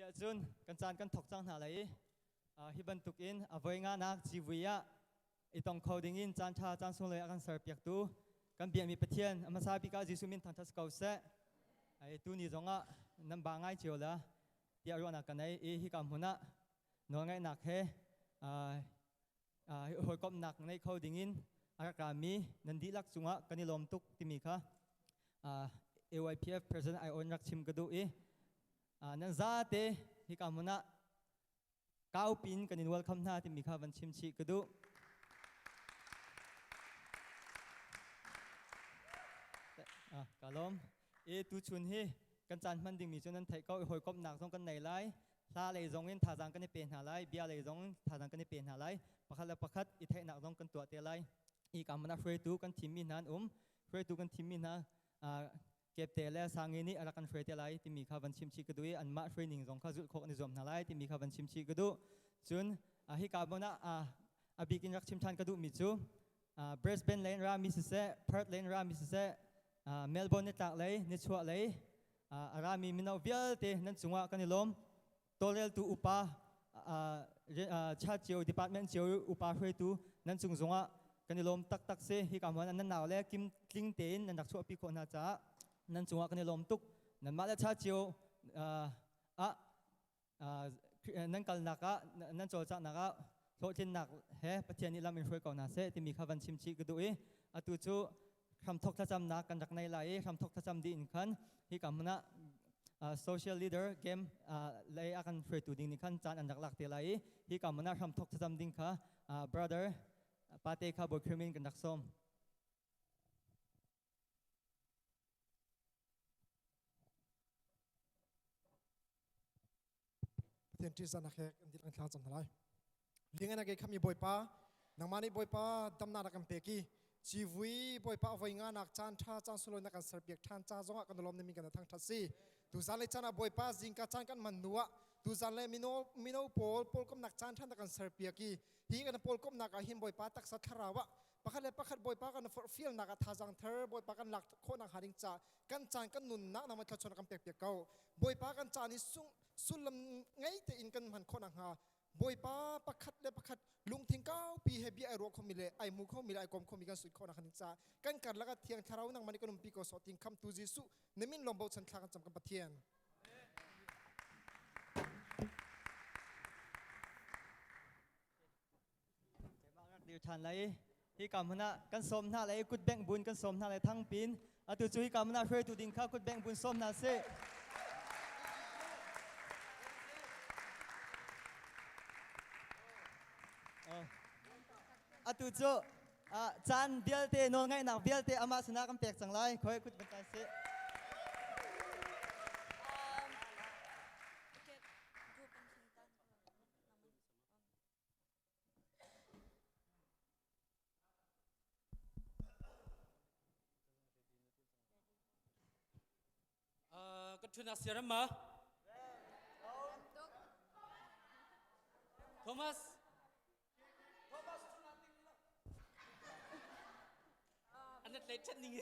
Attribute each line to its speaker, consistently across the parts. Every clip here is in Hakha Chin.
Speaker 1: Asiahcun kan caan kan thawk cang hna lai i hi bantukin a voi nganak civui ah i tong kho dingin caan ṭha caan sunglawi a kan serpiaktu kan biakmi Pathian a hmasa bik ah Jesuh min thangṭhat si ko seh. Ai tu ni zongah nan ba ngai cio la tiah ruahnak ka nei i hika hmun ah nawlngaihnak he hawikomhnak ngei kho dingin a rak rami nan dihlak cungah kan i lawm tuk timi kha AYPF President ai on rak chim ka duh i nan zate hika hmun ah kaupin kan in welcome hna timi kha van chim chih ka duh. Ka lawm. I tuchun hi kan caan hman dingmi cu nan theih ko i hawikomhnak zong kan nei lai. Hla lei zong in thazaang kan i pe hna lai, bia lei zong in thazaang kan i pe hna lai. Pakhat le pakhat i theihnak zong kan tuah te lai. I ka hruaitu kan thimmi hna an um. Hruaitu kan thimmi hna kepte le sangi nih a rak kan hruai te lai timi kha van chim chih ka duh i anmah hruaining zong kha zulh khawh kan i zuam hna lai timi kha van chim chih ka duh. Cun hika hmun ah a bik in rak chim ṭhan ka duhmi cu Brisbane lei in rami siseh, Perth lei in rami siseh, Melbourne nitlak lei, nichuah lei a rami mino vialte nan cungah kan i lawm. Tawlreltu upa chat cio department cio upa hruaitu nan cung zongah kan i lawm taktak si. Hika hmun ah nan nau le kim tling tein nan rak chuahpi khawh hna caah nan cungah kan i lawm tuk. Nanmah le chat cio ah nan kalnak ah nan cawlcanghnak ah hlawhtlinnak he Pathian nih lam in hruai ko hna seh timi kha van chim chih ka duh i atu cu hramthok thlacamnak kan rak nei lai i hramthok thlacam dih in khan hika hmun ah social leader game lei a kan hruaitu ding nih khan caan an rak lak te lai i hika hmun ah hramthok thlacam ding kha brother pate kha Bawi Khrih min kan rak sawm.
Speaker 2: Pathian ṭihzahnak he kan dil kan thla cam hna lai. Lingan ke khami Bawipa, nangmah nih Bawipa damnak na kan pek i civui Bawipa avoi nga nak caan ṭha caan sulawi na kan serpiak ṭhan ca zongah kan lawm nimi kan thangṭhat si. Tuzan le caan ah Bawipa zingka caan kan man hnu ah tuzan le mino mino pawl pawlkomnak caan ṭhan na kan serpiak i hi kan pawlkomnak ah hin Bawipa taksa thlarau ah pakhat le pakhat Bawipa kan forhfialnak ah thazaang thar Bawipa kan lak khawhnak hnga ding ca kan caan kan nunnak nangmah thluachuah kan pek piak ko. Bawipa kan caan hi sung sullam ngei tein kan hman khawh nakhnga Bawipa pakhat le pakhat lungthin kaupi he bia ai ruah khomi le ai hmu khomi le ai kom khomi kan sui khawh nakhnga ding ca kan karlak ah Thiang Thlarau nangmah nih kan umpi ko sawh ting khamtu Jesuh na min lawng bochan thla kan cam kan Pathian.
Speaker 1: Dir ṭhan lai i hika hmun ah kan sawm hna lai i kut bengh bun kan sawm hna lai thangpin atu cu hika hmun ah hruaitu ding kha kut bengh bun sawm hna sih. Atu cu caan vialte nawlngaihnak vialte amah sinah kan pek cang lai khoi kut ban tai sih.
Speaker 3: Ka ṭhun siaram ma? Thomas. An tlai ṭhat ning.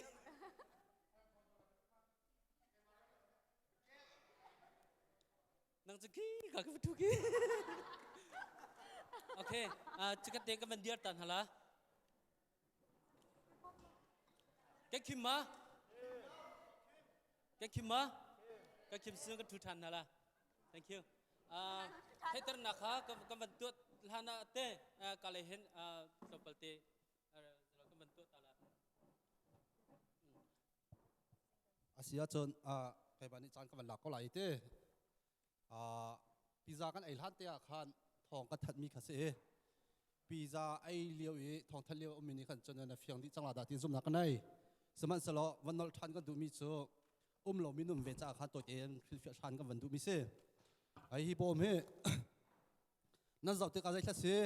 Speaker 3: Nang cu khi ka ka thu khi. Okay, chikat te ka van dir tan hala. Ka khim ma? Ka khim ma? Ka khim sin ka thu than hala. Thank you. Theiter na kha ka van tuat hlana te ka le hin tlawmpal te ka van tuat ta la.
Speaker 4: Asi ahcun keimah nih caan ka van lak ko lai te. Pizza kan ei hlan te ah khan thawng kan thatmi kha si. Pizza ei lio i thawng that lio ummi nih khan cun na fiang dih cang la dah ti zumhnak ka nei. Sihmanhsehlaw van nolh ṭhan kan duhmi cu um lomi num ve caah khan tawite in hrilhfiah ṭhan kan van duhmi si. Ai hi bawm hi nan zoh tikah zei thla si?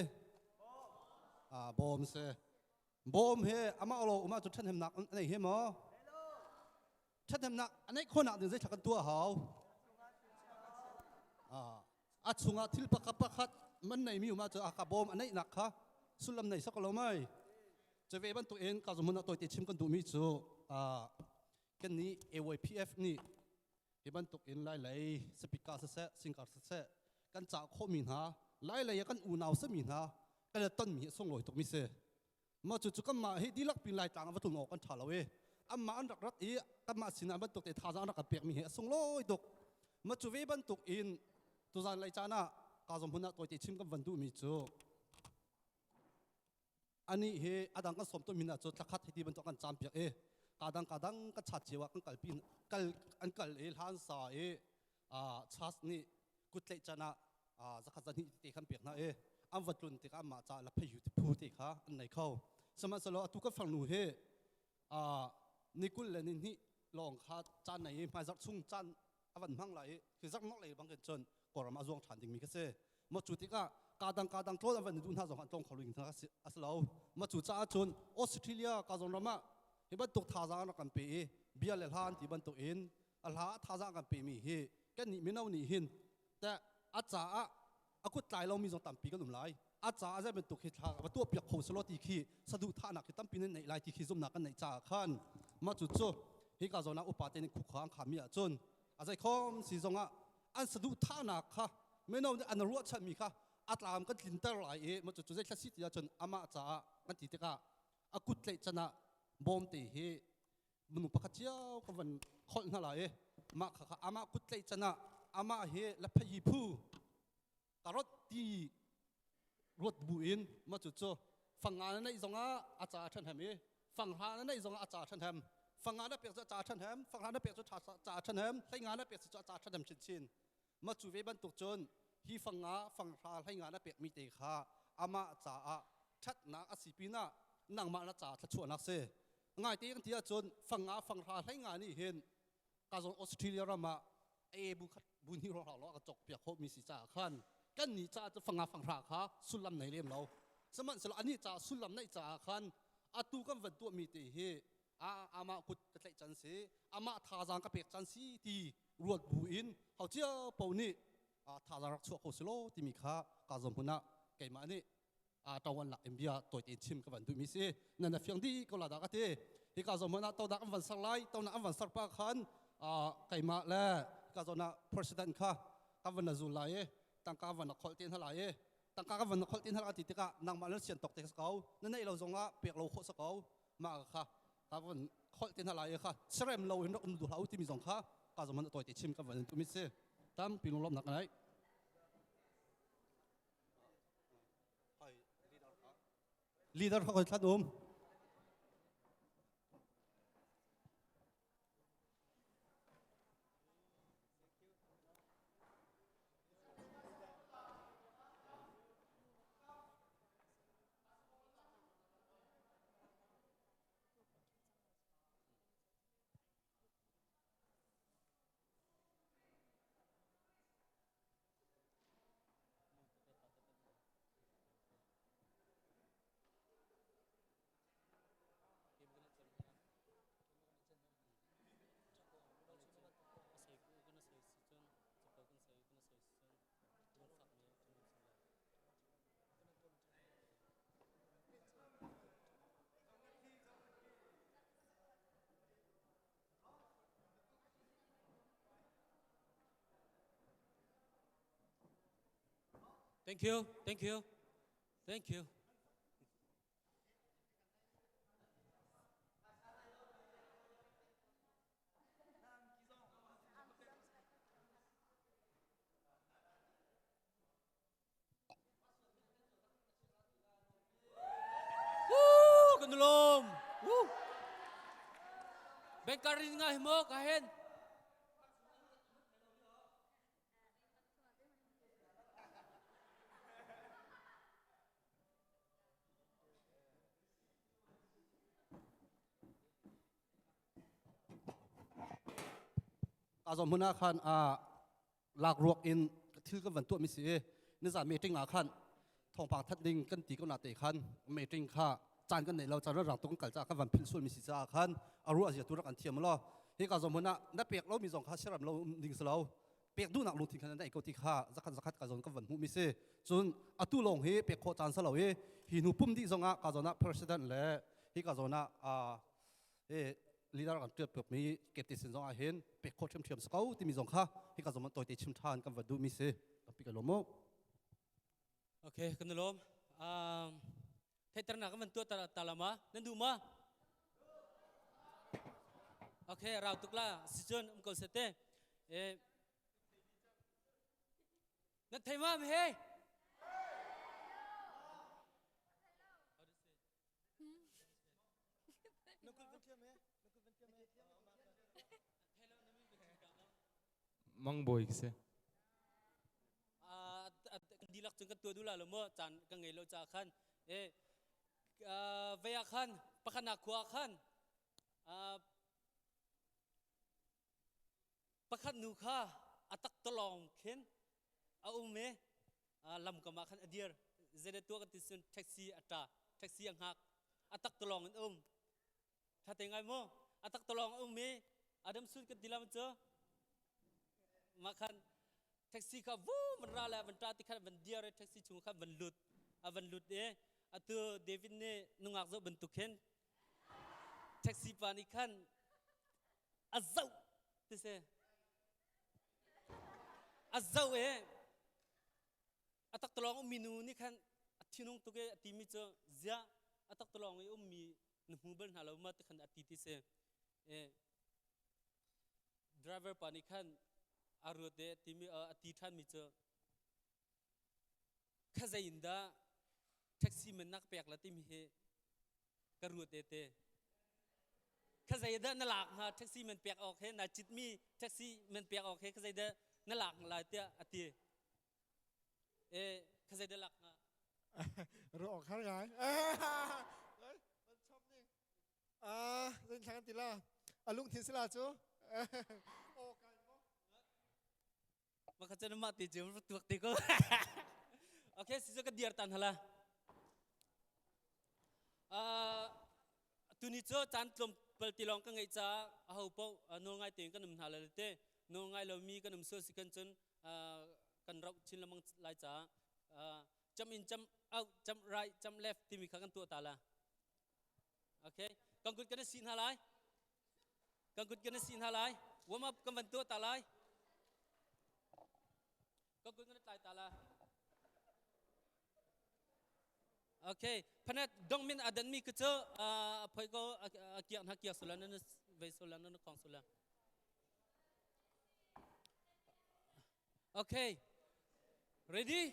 Speaker 4: Bawm si. Bawm he amah lo um ahcun ṭhathnemnak a nei he maw? Ṭhathnemnak a neih khawhnak ding zeithla kan tuah hau? A chungah thil pakhat pakhat man neimi um ahcun a ka bawm a neihnak kha sullam nei sak lo mai. Cuve bantuk in ka zumun ah tawite chim kan duhmi cu kan nih AYPF nih Hi bantuk in lai lei speaker siseh singkar siseh kan cah khawhmi hna lai lei ah kan unau sami hna kan i tonmi hi a sunglawi tukmi si. Mah cu cu kanmah hi dihlak pin Laitlang ah va tlun awk an ṭha lo i anmah an rak rat i kanmah sinah bantuk te thazaang an rak kan pekmi hi a sunglawi tuk. Mah cu ve bantuk in tuzan lei caan ah ka zong hmun ah tawite chim kan van duhmi cu anih hi adang kan sawm tawnmi hna cu thlakhat hiti bantuk kan caam piak i kadang kadang kan chat cio ah kan kalpi kal an kal i hlan sa i chas nih kut tlaih can ah zakhat zahnih te kan pek hna i an va tlun tikah mah ca la phei yu phu te kha an nei kho. Sihmanhsehlaw atu kan farnu hi ni 22 le ni 2 lawng kha caan nei i hmaizarh chung caan a van hmang lai i khi zarh nok lei bangin cun Kawlram a zuang ṭhan dingmi kha si. Ma cu tikah kadang kadang tlawn an van duh hna zong an tlawng kho lo hna a si lo. Ma cu caah cun Australia ka zong ram ah hi bantuk thazaang an rak kan pe i bia le hla an ti bantuk in a hla thazaang kan pe mi hi kan nih mino nih hin te a caah a kut tlai lomi zong tampi kan um lai. A caah zei bantuk hi thla va tuah piak kho selaw ti khi saduhthahnak hi tampi nan neih lai ti khi zumnak kan neih caah khan mah cu cu hi ka zawn ah upa te nih khukha an khami ahcun a zei khom si zong ah an saduhthahnak kha mino nih an ruahchanmi kha a tlam kan tlinter lai i mah cu cu zei thla si ti ahcun amah caah kan ti tikah a kut tlaih can ah bawmte hi minung pakhat cio ka van kholh hna lai i mah kha kha amah kut tlaih can ah amah hi laphayi phu karot ti ruat bu in mah cu cu fanga na neih zongah a ca ṭhan hem i fanghra na neih zongah a ca ṭhan hem, fanga na pek cu a ca ṭhan hem, fanghra na pek cu ca ṭhan hem, hleinga na pek cu a ca ṭhan hem chinchin. Mah cu ve bantuk cun hi fanga fanghra hleinga na pekmi te kha amah caah ṭhatnak a si pinah nangmah na ca thluachuahnak si. Ngaite kan ti ahcun fanga fanghra hleinga nih hin ka zawn Australia ram ah e bu khat bu hnih hrawng lo ka cok piak khawh mi si caah khan kan nih caah cu fanga fanghra kha sullam nei lem lo. Sihmanhsehlaw anih caah sullam neih caah khan atu kan van tuah mi te hi a amah kut ka tlaih can si, amah thazaang ka pek can si ti ruat bu in hau cio po nih thazaang rak chuah kho si law timi kha ka zom hmun ah keimah nih ṭawan lak in bia tawite in chim ka van duhmi si. Nan na fiang dih ko la dah ka ti. Hika zawn hmanh ah tonak an van ser lai. Tonak an van ser pa khan keimah le hika zawn ah president kha kan van na zul lai i tangka van na kholh te hna lai i tangka kan van na kholh te hna lai ti tikah nangmah na sian tok te ko, na neih lo zongah pek lo khawh sa ko. Mah kha ka van kholh te hna lai i kha serem lo in rak um duh hlah u timi zong kha ka zawn hmanh tawite chim ka van tumi si. Tampi lunglawmhnak ka nei. Leader kha koi thlan um.
Speaker 3: Thank you, thank you, thank you. Woo, kan lom. Woo. Bengkarin nga himo kahen.
Speaker 4: Ka zong hmun ah khan lak ruak in thil kan van tuah mi si i nizan meeting ah khan thawngpang that ding kan ti ko na te khan meeting kha caan kan nei lo, caan rang tuk kan kal caah kan van philh sual mi si caah khan a ruah zia tu rak an thiam lo. Hi ka zong hmun ah na pek lo mi zong kha siaram lo ding si lo, pek duhnak lungthin khan na ko ti kha zakhat zakhat ka zon kan van hmuh mi si. Cun atu lawng hi pek khawh caan sa lo i hi hnu pum dih zong ah ka zon ah president le hi ka zon ah. Leader kan ṭial piakmi kepte sin zong ah hin pek khawh ṭhiamṭhiam si ko timi zong kha hika zong tawite chim ṭhan kan va duhmi si. Tampi ka lawm mu.
Speaker 3: Okay, kan lawm. Theihternak kan van tuah ta la ma? Nan duh ma? Okay, rau tuk la. Si cun um ko se te. Eh, nan thei ma he?
Speaker 5: Mang bawi ka si.
Speaker 3: Dilak cun kan tua duh la lo maw caan ka ngei lo ca khan e vei ah khan pakhat nak khua khan pakhat nu kha a tak tolong khin a um i lam kam ah khan a dir zeidah tuah kan ti cun taxi a ṭa taxi a hngak a tak tolong in um ṭha te ngai mu a tak tolong a um i Adam Sun kan ti lam cu mah khan taxi kha vu van ra le van ṭa ti khan van dir i taxi chung khan van lut a van lut i atu David nih nungak zoh bantuk khin taxi pa nih khan a zoh ti si a zoh i a taktalawng ummi nu nih khan a thinung tuk i a timi cu ziah a taktalawng i ummi na hmu bal hna lo ma ti khan a ti ti si e driver pa nih khan a ruat i timi a ti ṭhanmi cu kha zei in dah taxi man nak pek la timi hi ka ruat e te kha zei dah na lak hnga taxi man pek awk he na citmi taxi man pek awk he kha zei dah na lak lai tiah a ti e kha zei dah lak hnga
Speaker 2: Ru awk har ngai. Ah, zin thlang ti la. A lungthin sila cu. O kai mo.
Speaker 3: Maka cun mah ti cu tuak ti ko. Okay, si ka diar tan hala. Uh, tuni cu caan tlawm pal ti lawng ka ngeih caah aho paoh nawl ngai tein kan um hna le te nawl ngai lomi kan um sual si kan cun kan rauh chin lengmang lai caah jump in jump out jump right jump left timi kha kan tuah ta la okay kan kut kan si hna lai Kan kut kan si hna lai. Warm up kan van tuah ta lai. Kan kut kan tlai ta la. Okay, phanet dong min adan mi ku cu phoi ko kiak na kiak sula na vei sula na khong sula. Okay, ready?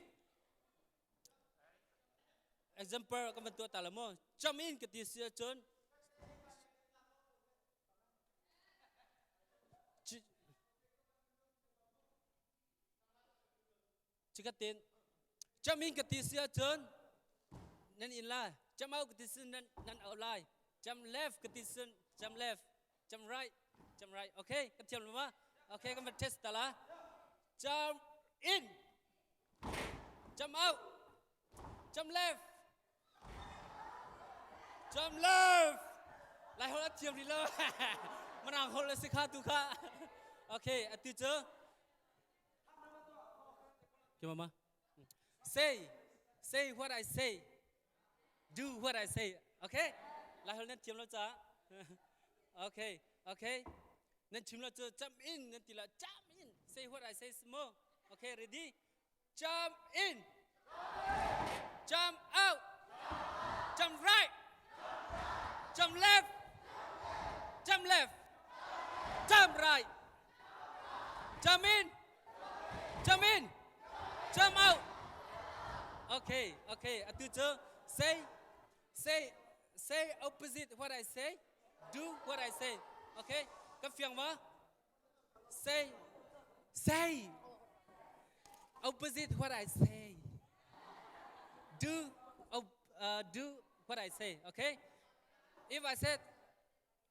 Speaker 3: Example kan van tuah ta la mo. Jump in ka ti si ahcun Chikatin jump in ka ti si ahcun nan in lai. Jump out ka ti si nan nan out lai. Jump left ka ti si jump left. Jump right. Jump right. Okay, kan thiam lo ma? Okay, kan van test ta la. Jump in. Jump out. Jump left. Jump left. Lai holh a thiam rih lo. Manang holh a si kha tu kha. Okay, atu cu. Okay, mama. Say, say what I say. Do what I say. Okay? Lai holh nan thiam lo ca. Okay, okay. Nan chim lo cu jump in nan ti la jump in. Say what I say mo. Okay, ready? Jump in. Jump out. Jump right. Jump left. Jump left. Jump right. Jump in. Jump in. Jump out. Okay, okay. Atu cu say say say opposite what I say. Do what I say. Okay? Ka fiang ma? Say say opposite what I say. Do do what I say. Okay? If I said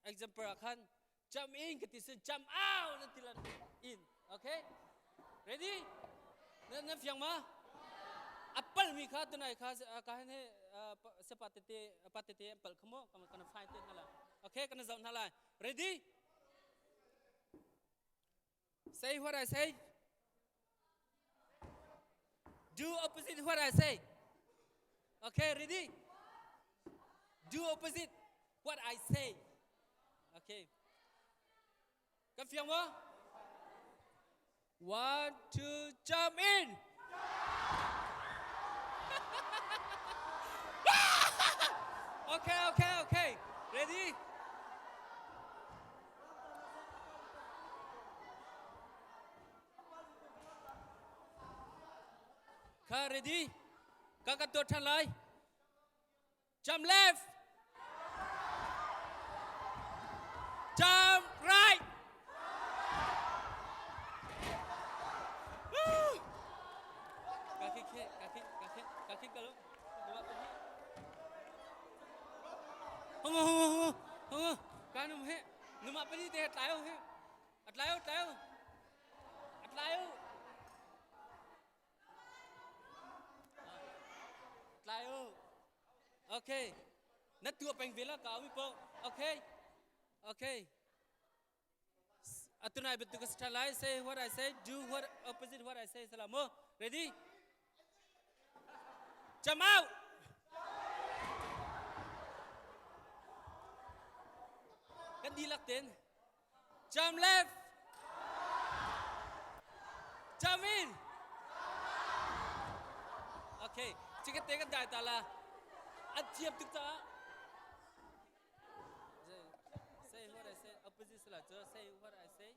Speaker 3: example khan jump in ka ti sin jump out na ti in. Okay? Ready? Na na fiang ma? Apal mi kha tunai kha ka hen he se pa te te pa te te pal khamo kana fai te na la. Okay, kana zau na la. Ready? Say what I say. Do opposite what I say. Okay, ready? Do opposite what I say. Okay. fiang maw? One, two, jump in! okay, okay, okay. Ready? Kha ready? Ka kan tuah ṭhan lai. Jump left. Jump right. Woo! Kaki kaki kaki kaki kalau Hung hung hung hung kanum he numa pani te tlayo he atlayo tlayo atlayo Tlai u. Okay. Na tua peng ve la ka mi po. Okay. Okay. Atunai betu ka lai say what I say, do what opposite what I say salamo. Ready? Jump out. Kan dilak ten. Jump left. Jump in. Okay, chicken te kan dai ta la. An thiam tuk caah. Say what I say, opposite la cho say what I say.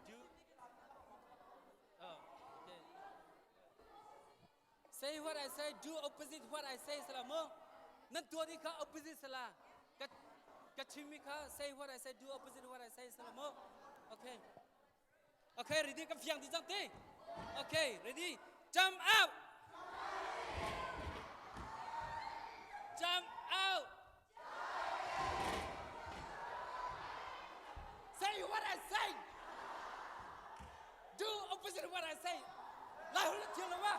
Speaker 3: Do. Oh, okay. Say what I say, do opposite what I say sala mo. Nan tuah ni kha opposite sala. Ka ka chim mi kha say what I say, do opposite what I say sala mo. Okay. Okay, ready ka fiang di jang te. Okay, ready. Jump out. Jump out. Say what I say. Do opposite what I say. Lai hol na thiam lo ma?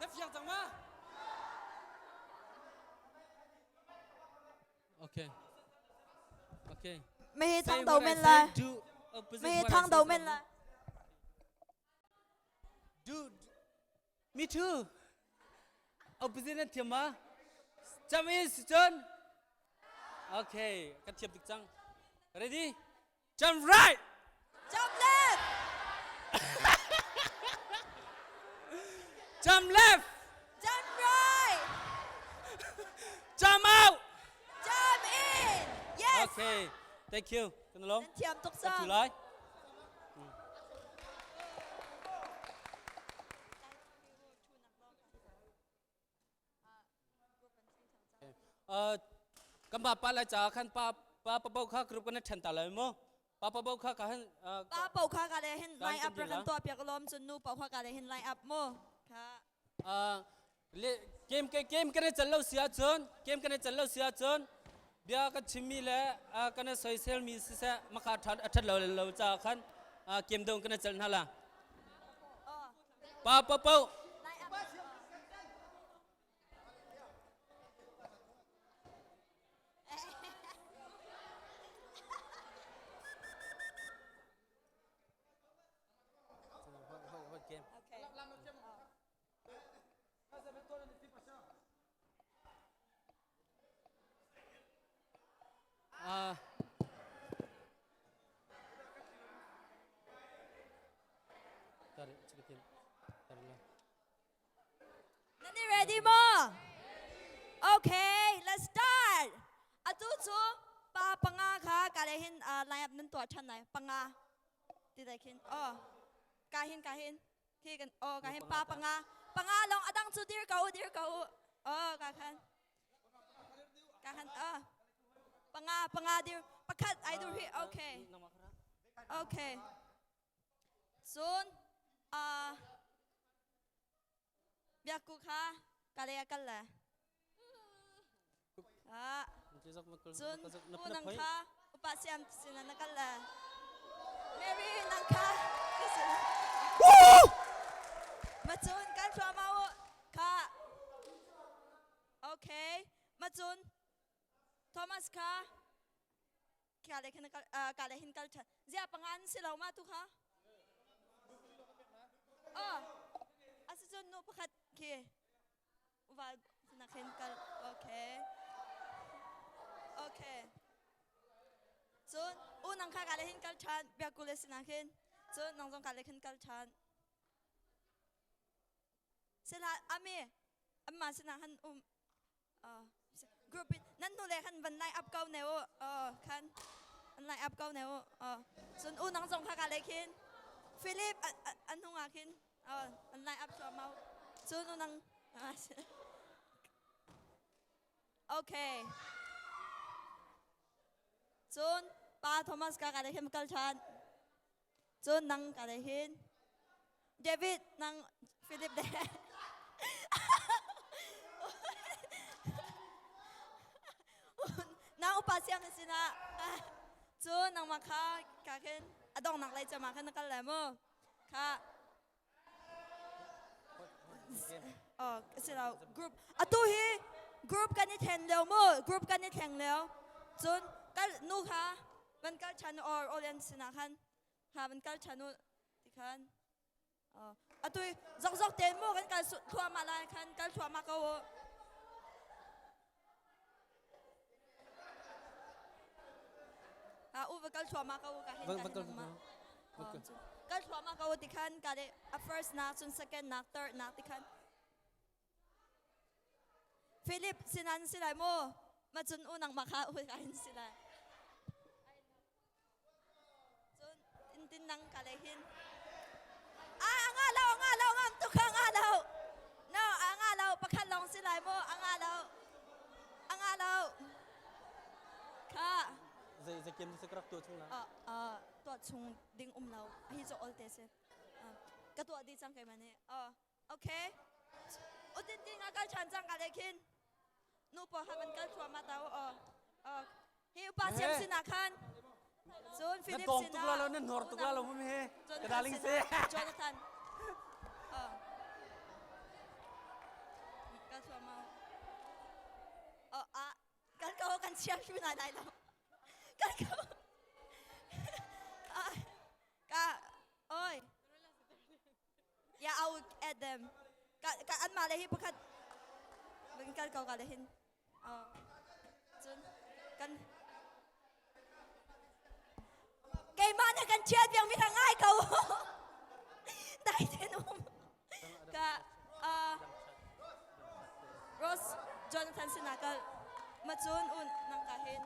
Speaker 3: Na fiang cang ma? Okay. Okay.
Speaker 6: Mei thang do men la. Mei thang do men la.
Speaker 3: Do Me too. Opposite na thiam ma? Cham is John. Okay, kan thiam tuk cang. Ready? Jump right.
Speaker 6: Jump left.
Speaker 3: Jump left.
Speaker 6: Jump right.
Speaker 3: Jump out.
Speaker 6: Jump in. Yes.
Speaker 3: Okay. Thank you. Kan lom.
Speaker 6: Nan thiam tuk cang.
Speaker 3: Lai. Kan pa pa lai ca khan pa pa pa bo kha group kan ṭhen ta lai mu pa pa bo kha ka han
Speaker 6: pa po kha ka le hin line up kan to piak lom chun nu pa kha ka le hin line up mu kha
Speaker 3: le game ke game kan chal lo sia chun game kan chal lo sia chun bia kan chimmi le kan soisel mi siseh makha that athat lo lo cha khan game dong kan chal na la pa pa po
Speaker 6: Nan i ready maw? Okay, let's start. Atu cu pa panga kha ka le hin line up nan tuah ṭhan lai. Panga. Ti dai khin. Oh. Ka hin ka hin. Khi kan oh ka hin pa panga. Panga long adang cu dir ko dir ko. Oh ka khan. Ka khan oh. Panga panga dir. Pakhat ai dur hi. Okay. Okay. Cun uh, biakku kha ka le kal le. Ah, cun u nang kha upa siam sin na kal le. Mary nang kha Ma cun kan hruam u kha. Okay. Ma cun Thomas kha Ka le khin ka le hin kal ṭhan. Zia pangan si lo ma tu kha? Oh, asicun nu pakhat khi uval na khin kal. Okay. Okay. Cun u nang kha ka le hin kal ṭhan biakku le sinah khin. Cun nang zong ka le khin kal ṭhan. Sila ami amma sinah han um group in nan hnu le khan van line up ko ne u khan an line up ko ne u cun u nang zong kha ka le khin Philip an hnung ah khin an line up thluahmah cun u nang okay cun pa Thomas ka ka le khin kal ṭhan Cun nang ka le hin David nang Philip le nang upa siam na sinah cun nangmah kha ka khin a donghnak lei cem ah khan na kal lai mu kha Oh, si lo group atu hi group kan i then lio mu group kan i thleng lio cun kal nu kha van kal ṭhan or Orient sinah khan kha van kal ṭhan u ti khan atu zokzok tein mu kan kal thluahmah lai khan kal thluahmah ko u u va kal thluahmah ko u ka hin ka hin ma kal thluahmah ko u ti khan ka le a first nak cun second nak third nak ti khan Philip sinan si lai mu ma cun u nangmah kha u ka hin si lai cun in tin nang ka le hin a anga lo anga lo ngam tu kha anga lo no anga lo pakhat lawng si lai mu anga lo anga lo kha
Speaker 3: zei zei kem se rak tuah chung la
Speaker 6: a a tuah chung ding um lo hi cho ol te se ka tuah di cang kai mane a okay utin ting a kal chan cang ka le khin nu pa ha van kal thluahmah ta u aw aw hi upa siam sinah khan cun Philip
Speaker 3: na tong tuk
Speaker 6: sinah
Speaker 3: la lo na hnor tuk la lo mu he ka darling se
Speaker 6: Jonathan aw kal thluahmah aw a kan ko kan chiam hru nai lai lo kan ko ka oi Yeah, I will add them. Ka ka anmah le hi pakhat kan kal ko ka le hin. Oh. Cun kan keimah nih kan chiat biang mi kha ngai ko. Dai ten um. Ka uh, Rose Jonathan sinah kal macun un nang ka hin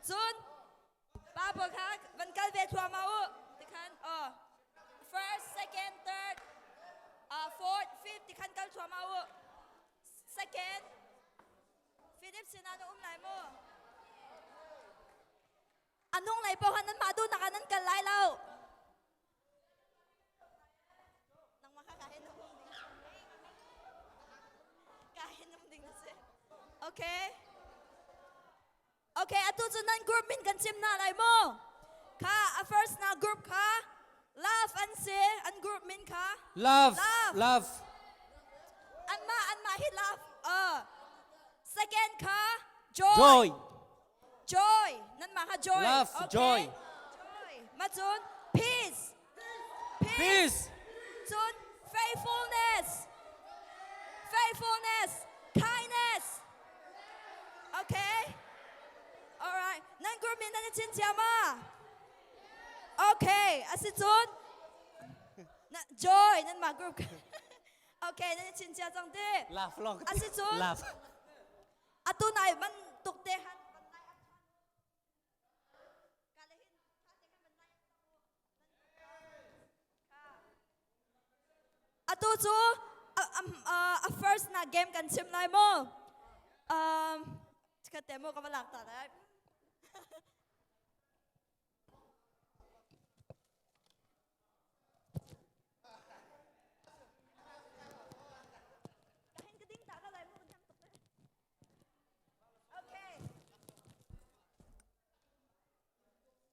Speaker 6: Cun pa pawl kha van kal ve thluahmah u tikhan aw first second third fourth fifth tikhan kal thluahmah u second Philip sinah na um lai maw A nung lei paoh nanmah duhnak ah nan kal lai lo. Nangmah kha ka hin um ding. Ka hin um ding na si. Okay. Okay, atu cu nan group min kan chim hna lai mu. Kha a first na group kha love an si an group min kha
Speaker 3: love
Speaker 6: love
Speaker 3: love
Speaker 6: anmah anmah hi love second kha joy
Speaker 3: joy
Speaker 6: Joy. Nanmah kha joy.
Speaker 3: Love,
Speaker 6: okay.
Speaker 3: joy.
Speaker 6: Joy. Ma cun peace. Peace.
Speaker 3: Peace.
Speaker 6: Cun faithfulness. Faithfulness. Kindness. Okay. All right. Nan group min nan i chin cia ma? Okay. Asi cun na joy nan mah group. okay, nan i chin cia cang ti.
Speaker 3: Love long.
Speaker 6: Asi cun
Speaker 3: Love.
Speaker 6: Atu nai bantuk te han Atu cu a first na game kan chim lai mu. Um, ka te mu ka va lak ta lai. Okay.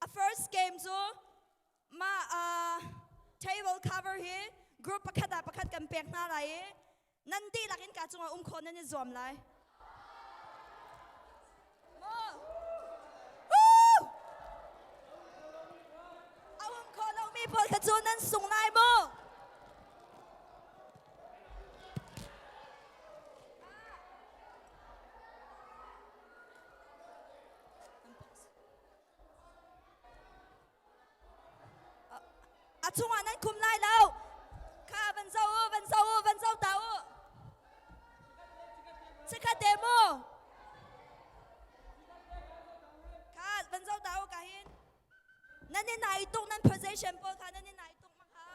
Speaker 6: A first game cu ma uh, table cover hi group pakhat ah pakhat kan pek hna lai i nan dihlak in ka cungah um khawh nan i zuam lai. Mo. Woo! A um. mi pawl kha cu nan sung lai mu. A chungah nan khum lai lo. Kha van zo u, van zo u, van zo ta u. Chikkhat te mu. Kha van zo ta u ka hin. Nan i nai tuk nan position pawl kha nan i nai tuk ma kha.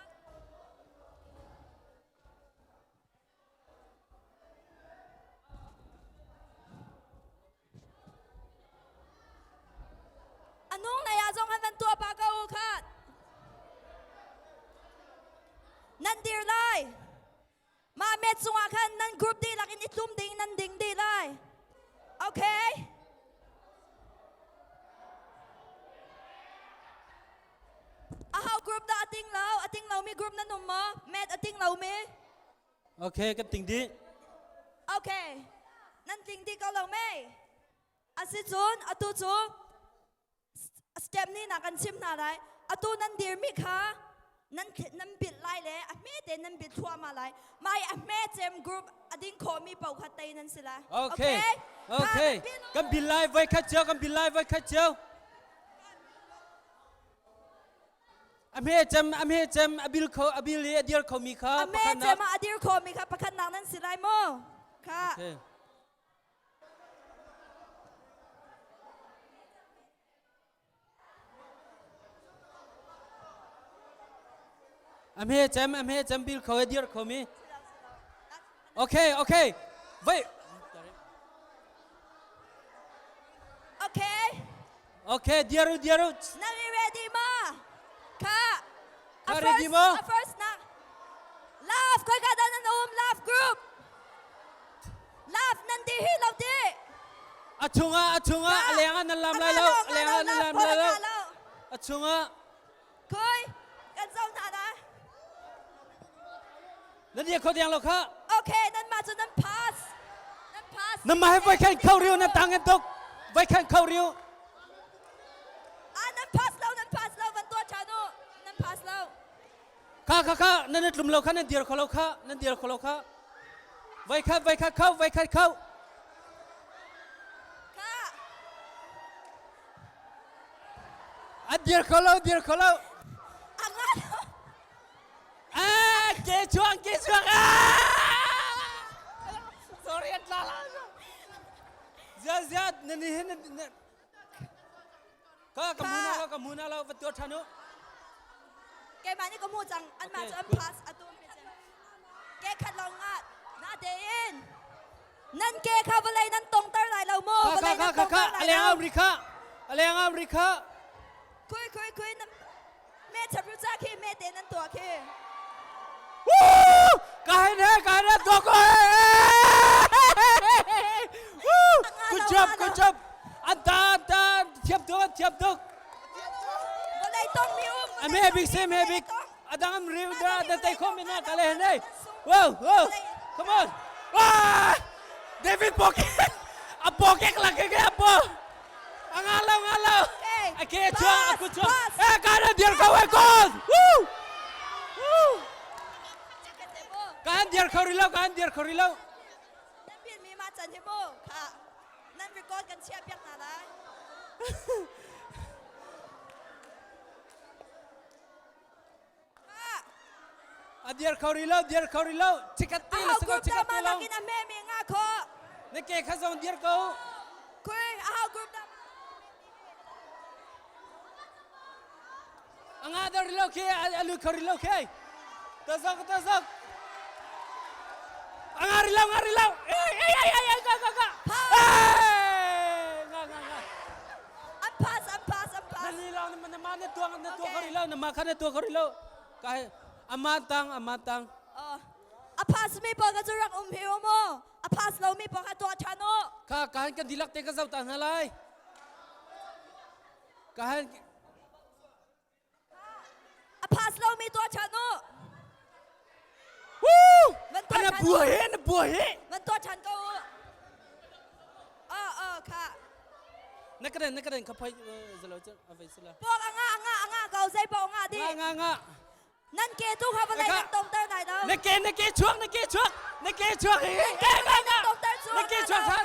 Speaker 6: A nung lei ah zong han van tuah pah ko u khat. Nan dir lai. Mah met cungah khan nan group dihlak in i tlum ding nan ding dih lai. Okay? Aho group dah a ting lo? A ting lomi group nan um maw? Met a ting lomi?
Speaker 3: Okay, kan ting dih.
Speaker 6: Okay. Nan ting dih ko lo mei? Asicun atu cu step ni na kan chim hna lai. Atu nan dirmi kha nan nan bilh lai le a hme te nan bilh thluahmah lai. Mai a hme cem group a ding khomi paoh kha tei nan si lai.
Speaker 3: Okay. Okay. Kan bil lai voi khat cio, kan bil lai voi khat cio. A hme cem a hme cem a bil kho a bil i a dir khomi kha
Speaker 6: A hme cem ah a dir khomi kha pakhatnak nan si lai mu. Kha.
Speaker 3: Okay. A hme cem a hme cem bil kho a dir khomi. Okay, okay. Wait.
Speaker 6: Okay.
Speaker 3: Okay, diaru diaru.
Speaker 6: Na ready ma? Kha.
Speaker 3: Kha ready ma?
Speaker 6: A first na. Love khoi ka dan an um love group. Love nan ti hi lo ti.
Speaker 3: A chunga a chunga a leng nan lam lai lo a leng nan lam lai lo. A chunga.
Speaker 6: Khoi kan zo hna na.
Speaker 3: Nan dia kho deng lo kha.
Speaker 6: Okay, nan ma cu nan pass. Nan pass.
Speaker 3: Nan ma he voi khan kho riu nan tang en tuk. Voi khan kho riu.
Speaker 6: Ah, nan pass lo, nan pass lo, van tuah ṭhan u. Nan pass lo.
Speaker 3: Kha kha kha nan tlum lo kha nan dir kho lo kha nan dir kho lo kha. Voi khat voi khat kho voi khat kho.
Speaker 6: Kha.
Speaker 3: An dir kho lo dir kho lo.
Speaker 6: A nga lo.
Speaker 3: Ah, ke chuang ke chuang. Ah! Sorry, an tla la. Zia zia na ni hin na ka ka muna lo ka muna lo va tua than u.
Speaker 6: Keimah nih ka mu cang an mah cu an pass atu ke khat lawng nga na tein nan ke kha vawlei nan tongter lai lo mu vawlei nan tongter lai
Speaker 3: lo aleng ri kha aleng ri kha
Speaker 6: khui khui khui nan Me chapru cha khi me te nan tua khi.
Speaker 3: Woo! Kahin he kahin he doko he. Woo! Good job, good job. An ta an ta thiam tuk an thiam tuk.
Speaker 6: Vawlei tong mi um.
Speaker 3: Ame big sim he big. Adang am riu da da tai khom ina kale he nei. Wow, wow. Come on. Ah! David Pocket. A pocket la ke ke apo. Angalo ngalo. Ake chuang aku chuang. Eh kana dir kau eh goal. Woo! Woo! Kan dir kau rilau kan dir kau rilau.
Speaker 6: Nan bin mi ma chan hi mu. Kha. Nan record kan chia piak na lai.
Speaker 3: A dir kho rih lo, dir kho rih lo. Chikat ti
Speaker 6: Ahau
Speaker 3: si ko,
Speaker 6: group
Speaker 3: chikat
Speaker 6: da
Speaker 3: ti
Speaker 6: ma
Speaker 3: lo.
Speaker 6: nakin a me mi nga kho.
Speaker 3: Na ke kha zong dir ko.
Speaker 6: Kui ahau group da
Speaker 3: A nga dar rih lo khi, a lu kho rih lo khi. Ta zok, ta zok. A nga rih lo, nga rih lo. Ei, ei, ei, ei, ei, ka, ka, ka. Ei, nga, nga, nga.
Speaker 6: An pass, an pass, an pass.
Speaker 3: Na ni lo, na ma na tuang, na tuang kho rih lo, na ma kha na tuang kho rih lo. Ka aman tang, aman tang.
Speaker 6: Oh. A pass mi pawl ka cu rak um hi u mu. A pass lo mi pawl kha tuah ṭhan u.
Speaker 3: Kha kahan kan dilak te ka zoh ta hna lai. Kahan
Speaker 6: A pass lo mi tuah ṭhan u.
Speaker 3: Woo!
Speaker 6: Van tuah
Speaker 3: Ana
Speaker 6: ṭhan
Speaker 3: bua
Speaker 6: u.
Speaker 3: he, na bua he.
Speaker 6: Van tuah ṭhan ko u. Oh, oh, kha.
Speaker 3: Na ka den, na ka den, ka phai zalo chu avai sila.
Speaker 6: Pok anga anga anga ko. Zei paoh ngah dih.
Speaker 3: Nga nga nga.
Speaker 6: Nan ke tu kha vawlei nan tongter lai lo.
Speaker 3: Na ke na ke chuak na ke chuak na ke chuak
Speaker 6: ke nga nga
Speaker 3: na ke chuak than.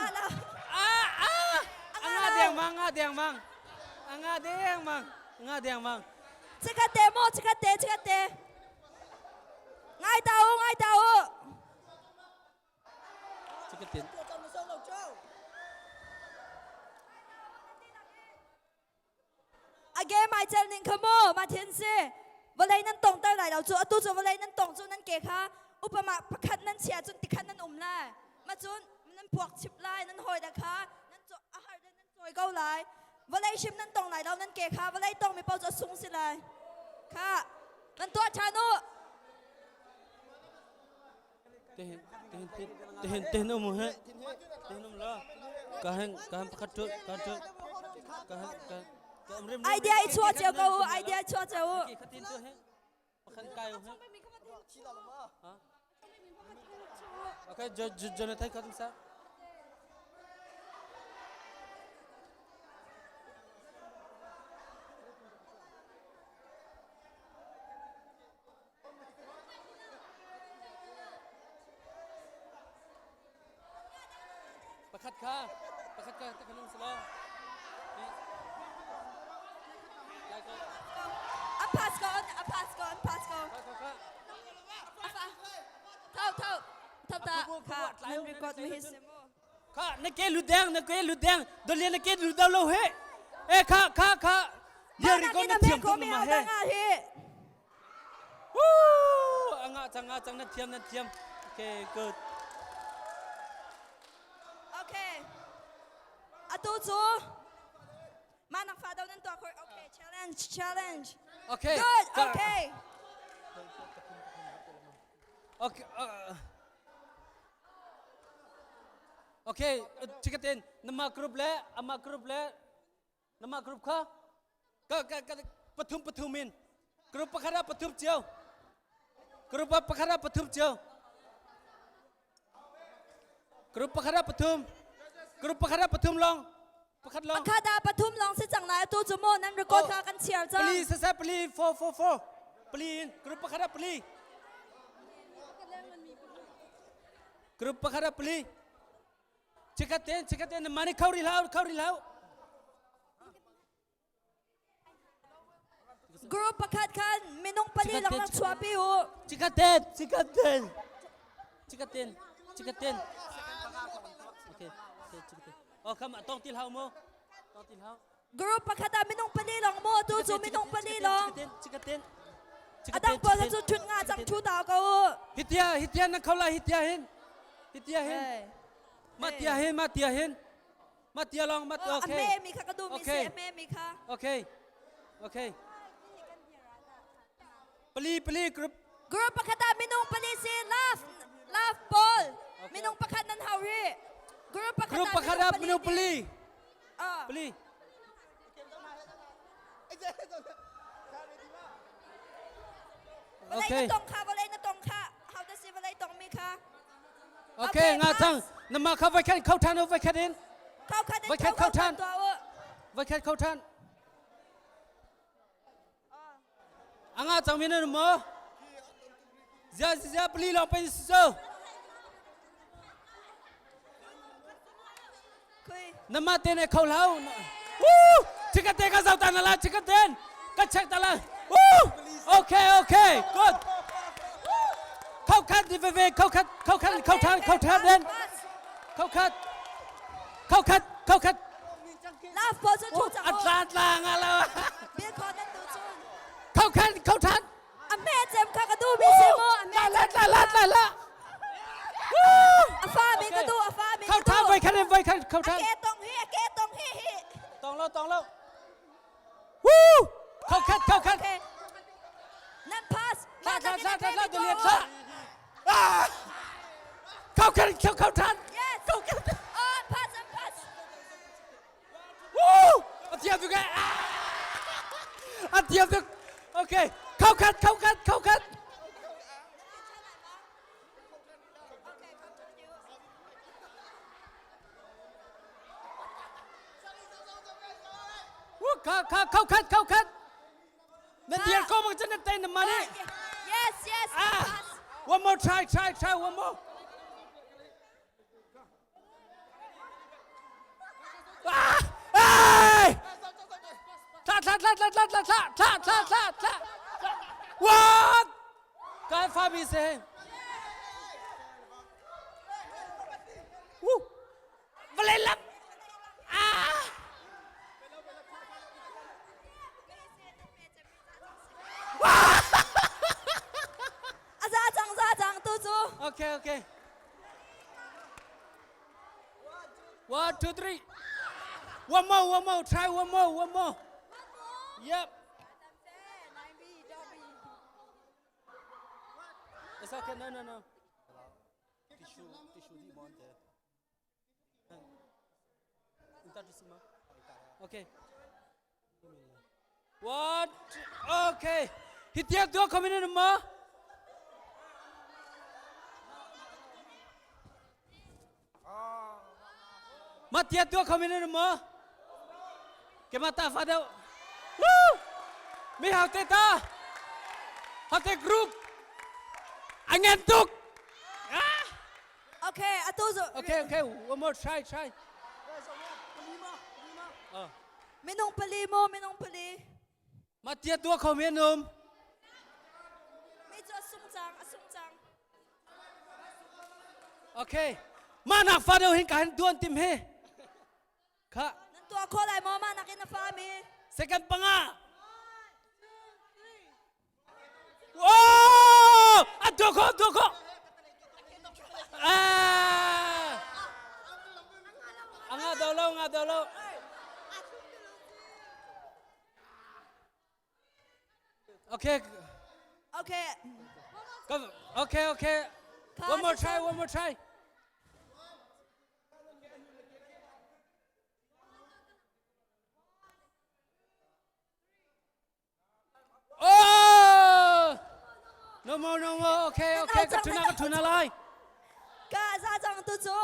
Speaker 3: Ah ah. Anga deng mang nga deng mang. Anga deng mang nga deng mang.
Speaker 6: Chikat te mo chikat te chikat te. Ngai ta u ngai ta u.
Speaker 3: Chikat te.
Speaker 6: A game ai cel ning kha mu ma thin si vawlei nan tong ter lai lo cu atu cu vawlei nan tong cu nan ke kha upama pakhat nan chia cun tikhat nan um lai ma cun nan puak chip lai nan hawi da kha nan a har de nan cawi ko lai vawlei hrim nan tong lai lo nan ke kha vawlei tong mi paoh cu a sung si lai kha nan tuah ṭhan u
Speaker 3: Tehin tehin tehin tehin um he tehin um la kahen kahen pakhat tu ka tu kahen ka
Speaker 6: idea i chuah cio ko u idea i chuah cio u
Speaker 3: khatin tu he pakhat kai he Okay, Jonathan khatin sa. Pakhat kha pakhat kha ta khanung silo.
Speaker 6: A pass ko a pass ko an pass ko. Thau thau thau ta kha nan record mi hi semo.
Speaker 3: Kha na ke lu deng na ke lu deng dolia na ke lu dau lo he. E kha kha kha dia record na thiam tuk ma he. Woo! Anga chang nga chang na thiam na thiam. Okay, good.
Speaker 6: Okay. Atu cu manak fa do nan tuah khoi. Okay, challenge, challenge.
Speaker 3: Okay.
Speaker 6: Good. Okay.
Speaker 3: Okay. Okay, chikatin nama group le ama group le nama group kha ka ka ka pathum pathum in group pakhat ah pathum cio group ah pakhat ah pathum cio group pakhat ah pathum group pakhat ah pathum long pakhat long
Speaker 6: Pakhat ah pathum long si cang lai tu cu mo nan record kha kan chiar cang.
Speaker 3: Pali sasa pali 4 4 4 pali in group pakhat ah pali group pakhat ah pali Chikat ten chikat ten mani khau ri hlau khau ri hlau
Speaker 6: Group pakhat khan minung pali lang lang chuapi u.
Speaker 3: Chikat ten chikat ten chikat ten chikat ten Okay okay chikat ten Oh come tong til hau mo tong til hau
Speaker 6: Group pakhat ah minung pali long mo tu cu minung pali long.
Speaker 3: Chikat ten
Speaker 6: Adang pawl cu thut nga cang thu ta ko u.
Speaker 3: Hitia hitia na khau la hitia hin hitia hin Ma tia hin ma tia hin ma tia long ma okay.
Speaker 6: A me mi kha ka du mi si a me mi kha.
Speaker 3: Okay. Okay. Pali pali group
Speaker 6: Group pakhat ah minung pali si love love ball. Minung pakhat nan hau ri. Group pakhat
Speaker 3: Group pakhat ah minung pali. Pali.
Speaker 6: Okay. Na tong kha vawlei na tong kha. How does si vawlei tong mi kha?
Speaker 3: Okay, nga chang. Nama kha vai khat khau than vai khat in.
Speaker 6: Khau khat in
Speaker 3: vai khat khau than. Vai khat khau than. Anga chang mi na mo. Zia zia pli long pe so. Nama te ne khau lau. Woo! Chika te ka zau ta na la chika ten. Ka check ta la. Woo! Okay, okay, good. Khau khat di ve khau khat khau khat khau than khau than den. Khau khat. Khau khat khau khat.
Speaker 6: La pho chu chu chang.
Speaker 3: Atla atla nga la.
Speaker 6: Bia kho nan tu chun.
Speaker 3: Khau khat khau than.
Speaker 6: A me cem kha ka du mi si mu. A me
Speaker 3: la la la la la.
Speaker 6: A fa mi ka du a fa mi
Speaker 3: ka du. Khau than vai khat vai khat khau than.
Speaker 6: A ke tong hi a ke tong hi hi.
Speaker 3: Tong lo tong lo. Woo! Khau khat khau khat.
Speaker 6: Nan pass.
Speaker 3: La la la la la la la. Khau khat khau khau than.
Speaker 6: Yes.
Speaker 3: Khau khat.
Speaker 6: Oh, pass and pass.
Speaker 3: Woo! A thiam tuk eh. A thiam tuk. Okay. Khau khat khau khat khau khat. Woo, khau khau khau khat khau khat. tai na mani.
Speaker 6: Yes, yes.
Speaker 3: Ah. One more try, try, try one more. Ah! Hey! Thla thla thla thla thla thla thla thla thla thla thla. What? Kai fa mi se. Woo! Vale lam. Ah!
Speaker 6: A za cang za cang tu cu.
Speaker 3: Okay, okay. One, two, three. One more, one more. Try one more, one more. Yep. It's okay. No, no, no.
Speaker 4: Tissue, tissue di mon te.
Speaker 3: Okay. What? Okay. Hitiak dua kami ni ma. Ma tiak dua kami ni ma. Ke mata fa deu. Woo! Mi hau te ta. Hau te group. Angen tuk. Ah!
Speaker 6: Okay, atu zu.
Speaker 3: Okay, okay. One more try, try. Oh.
Speaker 6: Minung pali mo, minung pali.
Speaker 3: Ma tia tua kho men um.
Speaker 6: Mi cu a sung cang, a sung cang.
Speaker 3: Okay. Ma nak fa deuh hin ka hin tuan tim he. Kha.
Speaker 6: Nan tua kho lai maw ma nak in na fa mi?
Speaker 3: Second panga. Oh! A tua kho, tua kho. Ah! Anga do lo, nga do lo. Okay.
Speaker 6: Okay.
Speaker 3: Go. Okay, okay. One more try, one more try. Oh! No more, no more. Okay, okay. Ka tuna, ka tuna lai.
Speaker 6: Ka za cang tu cu.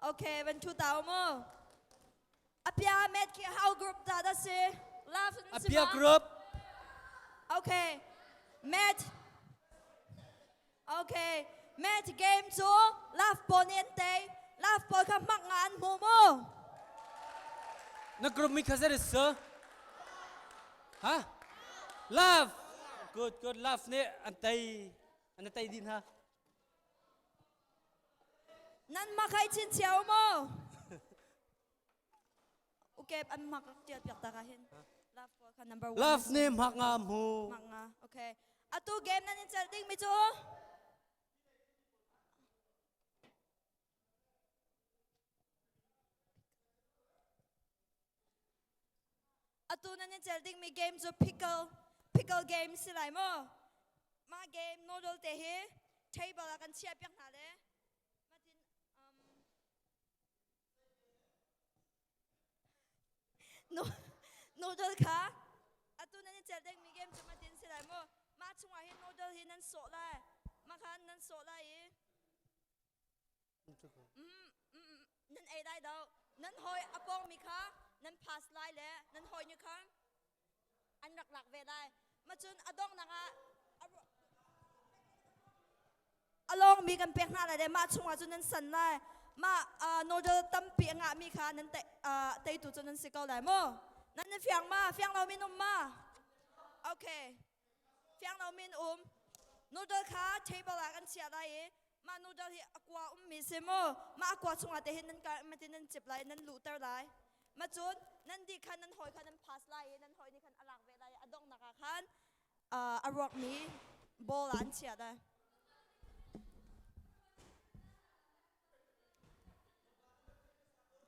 Speaker 6: Okay, van thu tau mu. Apia met ki how group da da si. Love
Speaker 3: Apia group.
Speaker 6: Okay. Met. Okay. Met game cu love pawl nih an tei. Love pawl kha hmak nga an hmu mu.
Speaker 3: Na group mi kha zet sir? Ha? Love. Good, good. Love nih an tei. An tei din ha.
Speaker 6: Nan mak hai chin chiao mu. Okay, an mak tial piak ta ka hin. Love pawl kha number 1.
Speaker 3: Love nih hmak nga hmu.
Speaker 6: Mak nga. Okay. Atu game nan in cel ding mi cu Atu nan in cel ding mi game cu pickle pickle game si lai maw? Mah game noodle te hi table ah kan chiah piak hna le matin um, noodle kha atu nan in cel ding mi game cu matin si lai maw? Mah chungah hin noodle hi nan sawh lai. Mah khan nan sawh lai i Nan ei lai do. Nan hawi a pawngmi kha nan pass lai le nan hawi nih khan an rak lak ve lai. Macun a donghnak ah a lawngmi kan pek hna lai le mah chungah cun nan san lai. Mah noodle tampi a ngahmi kha nan teitu cu nan si ko lai mu. Nan i fiang ma? Fiang lomi um ma? Okay. Fiang lomi in um. Noodle kha table ah kan chiah lai i mah noodle hi a kua ummi si mu. Mah a kua chungah te hin nan matin nan cip lai nan luhter lai. Ma cun nan dih khan nan hawi kha nan pass lai i nan hawi nih khan a lak ve lai i a donghnak ah khan a ruakmi bowl ah an chiah lai.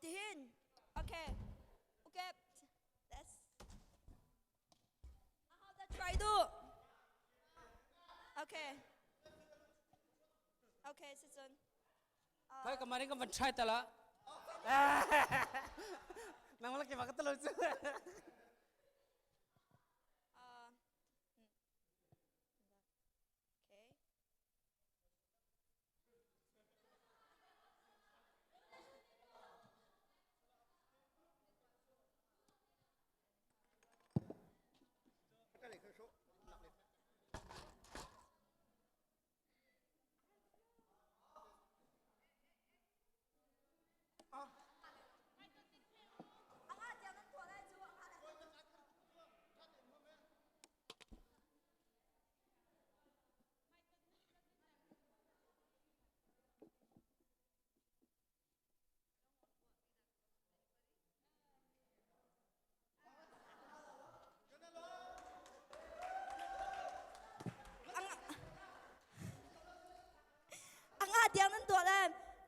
Speaker 6: Tihin okay okay that's How that try do? Okay. Okay, si cun.
Speaker 3: Kai kemarin kan van try tala. Nang lagi makan telur cu.
Speaker 6: Okay.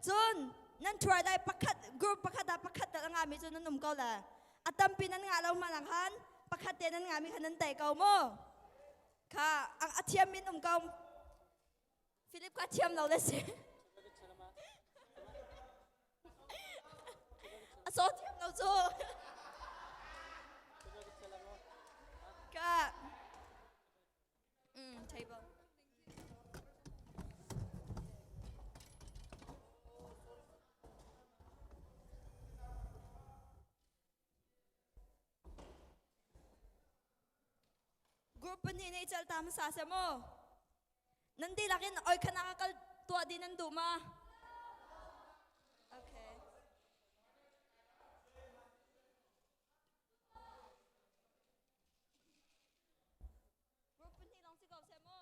Speaker 6: Cun nan try lai pakhat group pakhat ah pakhat dah a ngami cu nan um ko la. A tampi nan ngah lo hmanh ah khan pakhat te nan ngami kha nan tei ko mu. Kha a thiam min um ko. Philip kha thiam lo le si. A saw thiam lo cu. Ka table. Group pahnih nih cal ta hmasa seh mu. Nan dihlak in oi khan ah kal tuah dih nan duh ma? Okay. Group pahnih lawng si ko seh mu.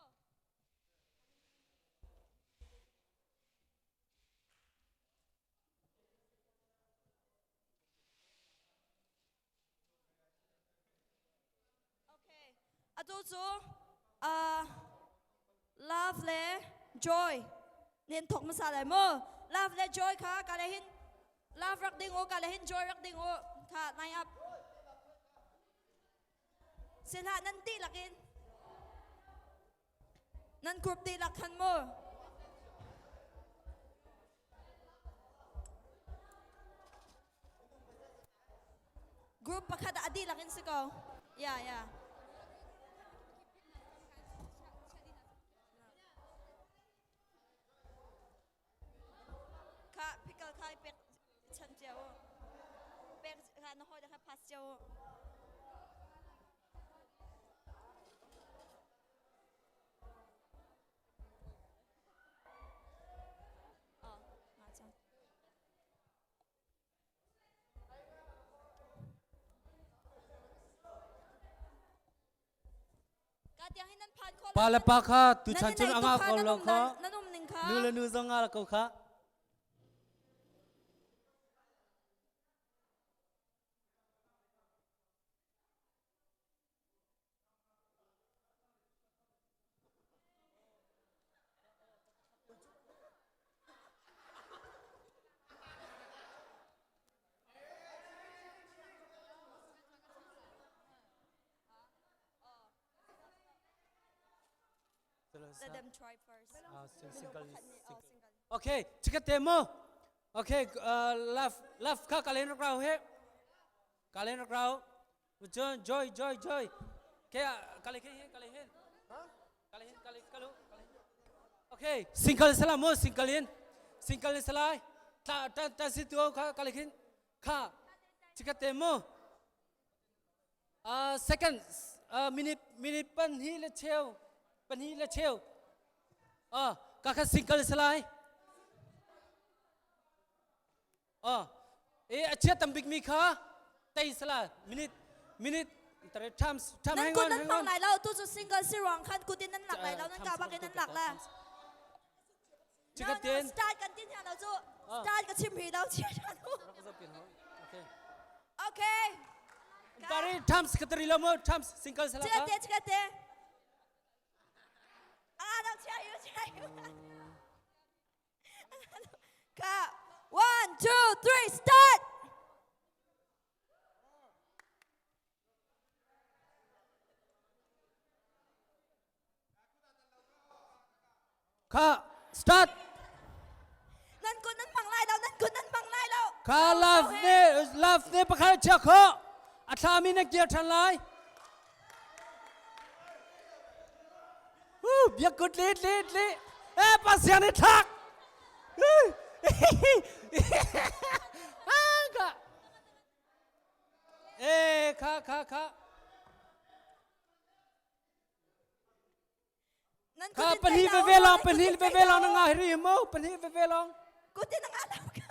Speaker 6: Okay. Atu cu love le joy nen thok hmasa lai mu. Love le joy kha ka le hin love rak ding u ka le hin joy rak ding u kha line up. Sila nan dihlak in nan group dihlak khan mu. Group pakhat ah a dihlak in si ko. Yeah, yeah. Kha pickle khai pek chan cio. Pek kha na hoi kha pass cio. Oh, nga cang.
Speaker 3: Pa le pa kha tuchan cun anga ko lo kha nu le nu zong nga ko kha.
Speaker 6: Let them try first.
Speaker 3: Single, single. Okay, chikate mo. Okay, left left kha kalen rau he. Kalen rau. Cun joy joy joy. Ke kale ke kale hin. Kale hin kale kalu. Okay, single sala mo single in. Single in salai. Ta ta ta si tu kha kale khin. Kha chikate mo. Second minute minute pan hi le cheu pan hi le cheu. Ah ka kha single salai. Ah, e a chia tam bik mi kha tei sala minute minute tare times time
Speaker 6: Nan
Speaker 3: hang
Speaker 6: kun
Speaker 3: on
Speaker 6: nan
Speaker 3: hang
Speaker 6: hmang
Speaker 3: on
Speaker 6: lai lo tu cu single si ruang khan kutin nan lak lai lo nan ka bak in nan lak la. No, no,
Speaker 3: Chikatin
Speaker 6: start kan tin hna lo cu.
Speaker 3: Ah.
Speaker 6: Start ka chim hi lo chia than u.
Speaker 3: Okay.
Speaker 6: Okay.
Speaker 3: Tare times katari lo mo times single sala ka.
Speaker 6: Chikate chikate. Ah, no, chia yu chia yu. Ka 1 2 3 start.
Speaker 3: Kha start.
Speaker 6: Nan kun nan mang lai lo nan kun nan mang lai lo.
Speaker 3: Kha love ne love ne pakhat chia kho a thlami na kir than lai. Biak kut lit lit lit. Eh pasian i thlak. Ka. Eh kha kha kha. Kha pahnih veve long pahnih veve long na ngai ri mo pahnih veve long.
Speaker 6: Kutin na nga lam ka.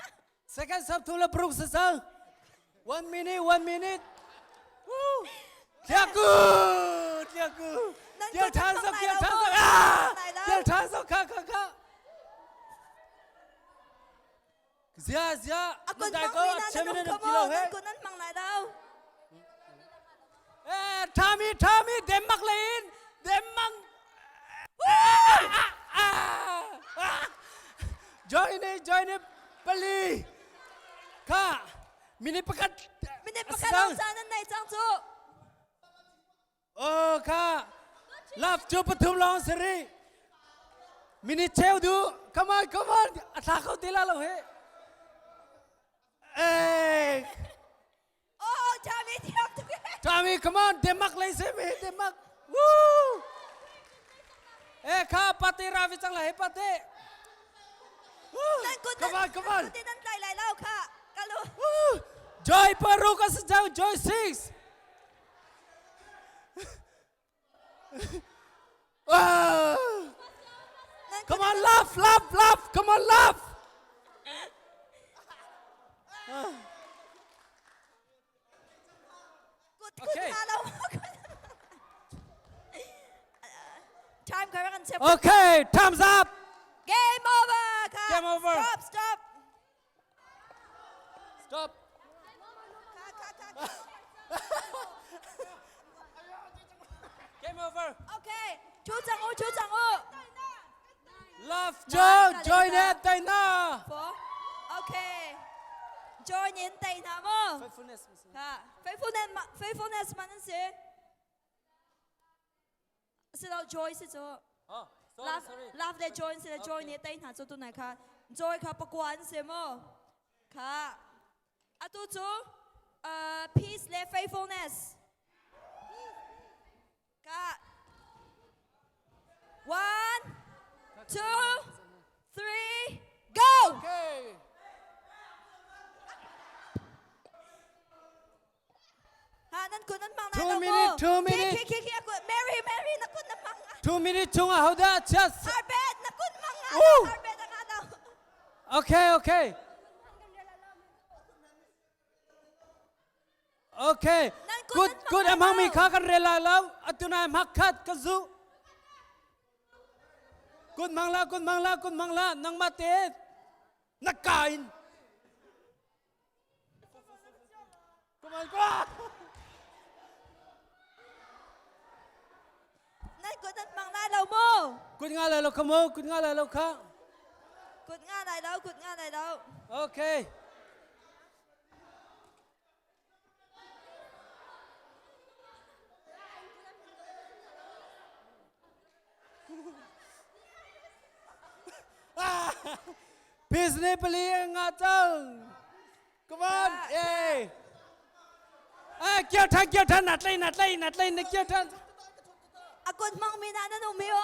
Speaker 3: Second sub thu la bruk sa sang. 1 minute 1 minute. Woo. Tiaku tiaku. Tiak than sok tiak than sok ah. Tiak than sok kha kha kha. Zia zia.
Speaker 6: Akun
Speaker 3: Dai ko chemine na kilo he.
Speaker 6: Kun nan mang lai đâu.
Speaker 3: Eh thami thami Denmark lein Denmark. Join it join it. Pali. Kha. Minute pakhat.
Speaker 6: Minute pakhat lawng caan nan nei cang cu.
Speaker 3: Oh kha. Love cu pathum lawng si rih. Minute cheu du. Come on, come on. A thla kho ti la lo he. Hey.
Speaker 6: Oh, Tommy, thiam tuk.
Speaker 3: Tommy, come on. Denmark lei se me Denmark. Woo! Eh kha pate ra vi chang la he pate.
Speaker 6: Woo!
Speaker 3: Come on, come on.
Speaker 6: Nan tlai lai lo kha. Kalu.
Speaker 3: Woo! Joy paruk as jang Joy 6. Ah! Come on, laugh, laugh, laugh. Come on, laugh.
Speaker 6: Okay. Time
Speaker 3: Okay, time's up.
Speaker 6: Game over.
Speaker 3: Game over.
Speaker 6: Stop, stop.
Speaker 3: Stop. Game over.
Speaker 6: Okay. Chú chàng u, chú chàng u.
Speaker 3: Love Joe, join it, Dana.
Speaker 6: Four. Okay. Join in Dana mo.
Speaker 3: Faithfulness.
Speaker 6: Ha. Faithfulness, faithfulness man si. Si lo joy si chu.
Speaker 3: Oh, sorry,
Speaker 6: Love,
Speaker 3: sorry.
Speaker 6: love le join si le joy nih tei hna cu tu nai kha. Joy kha pakua an si mu. Kha. Atu cu peace le faithfulness. Ka. One, two, three, go!
Speaker 3: Okay.
Speaker 6: Ha nan kun nan mang lai
Speaker 3: Two
Speaker 6: lo
Speaker 3: minute,
Speaker 6: mu.
Speaker 3: 2 minute.
Speaker 6: Khi khi khi aku Mary Mary na kun na mang.
Speaker 3: 2 minute chung ah hodah just
Speaker 6: Arbet na kun mang nga.
Speaker 3: Woo!
Speaker 6: Arbet ang nga
Speaker 3: Okay, okay. Okay.
Speaker 6: Nan kun
Speaker 3: Good
Speaker 6: nan mang
Speaker 3: good
Speaker 6: lai
Speaker 3: amang mi
Speaker 6: lo.
Speaker 3: kha kan rel lai lo. Atunai makhat ka zu. Kun mang la, kun mang la, kun mang la. Nang ma te. Na kain. Come on, come on.
Speaker 6: Nan kut nan mang lai lo mu.
Speaker 3: Kut nga lai lo kha mu, kut nga lai lo kha.
Speaker 6: Kut nga lai lo, kut nga lai lo.
Speaker 3: Okay. Business pali nga cang. Come on, hey. Eh, kio than, kio than, nat lei, nat lei, nat lei, na kio than.
Speaker 6: A kut mang mi na nan um hi o.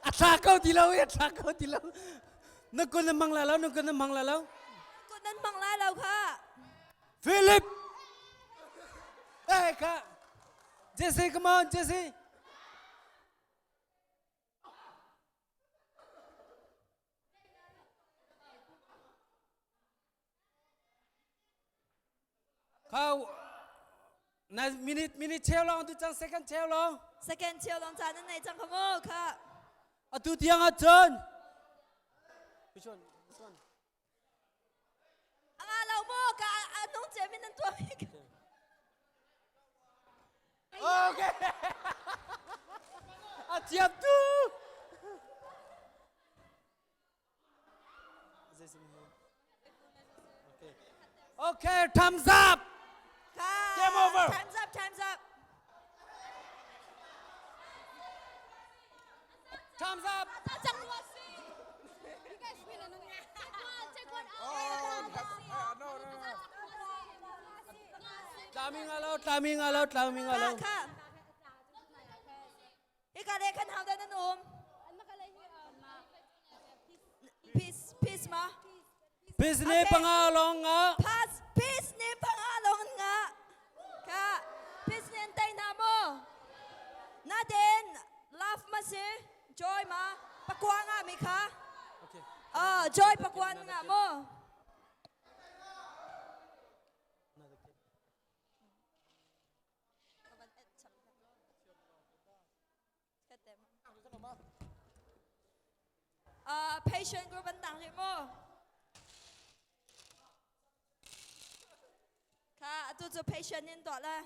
Speaker 3: A thla ko ti lo, a thla ko ti lo. Na kun na mang la lo, na kun na mang la lo.
Speaker 6: Kut nan mang lai lo kha.
Speaker 3: Philip. Hey, kha. Jesse, come on, Jesse. Kha na minute minute cheu long tu chang second cheu long.
Speaker 6: Second cheu long chan nan nei chang kha mu kha.
Speaker 3: Atu tiang ah cun. Which one? This one.
Speaker 6: Anga lo mu ka anung che min nan tua mi.
Speaker 3: Okay. A chiap tu. Okay, thumbs up. Game over.
Speaker 6: Time's up, time's up.
Speaker 3: Thumbs up.
Speaker 7: You guys win. Take one, take one.
Speaker 3: Tlami nga lo, tlami nga lo, tlami nga lo.
Speaker 6: Kha. Hika le khan hau da nan um. Peace, peace ma.
Speaker 3: Peace ne panga long nga.
Speaker 6: Pass, peace ne panga long nga. Ka, peace ne tai na mo. Na den, love ma si, joy ma, pakwa nga mi kha.
Speaker 3: Okay.
Speaker 6: Ah, joy pakwa nga mo. Patient group an tang rih mu. Kha atu cu patient in tuah la.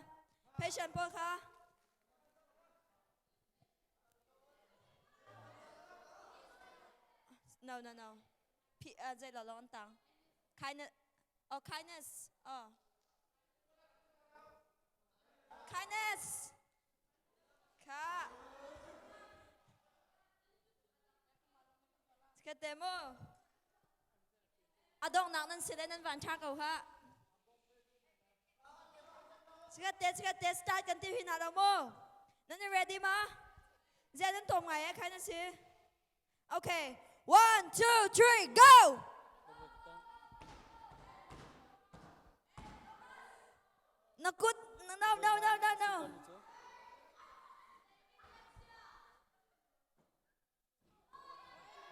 Speaker 6: Patient pawl kha. No, no, no. P zei lo lo an tang. Kindness. Oh, kindness. Oh. Kindness. Kha. Kate mu. A donghnak nan si le nan van ṭha ko ha. Sikate sikate start kan ti hina lo mu. Nan i ready ma? Zia nan tom ngai eh khai nan si. Okay. 1 2 3 go! Na kut no no no no no.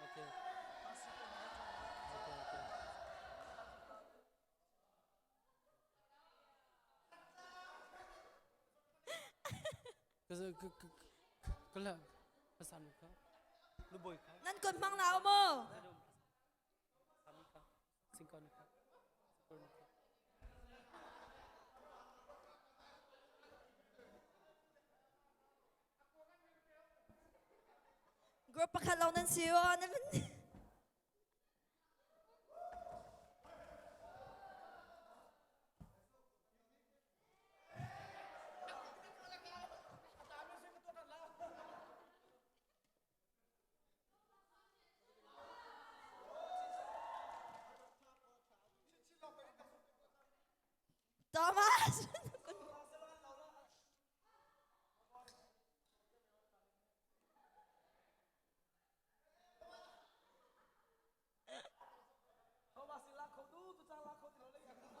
Speaker 3: Okay. Okay, okay.
Speaker 6: Nan kut hmang la mu. Group pakhat lawng nan si o. Nan Thomas!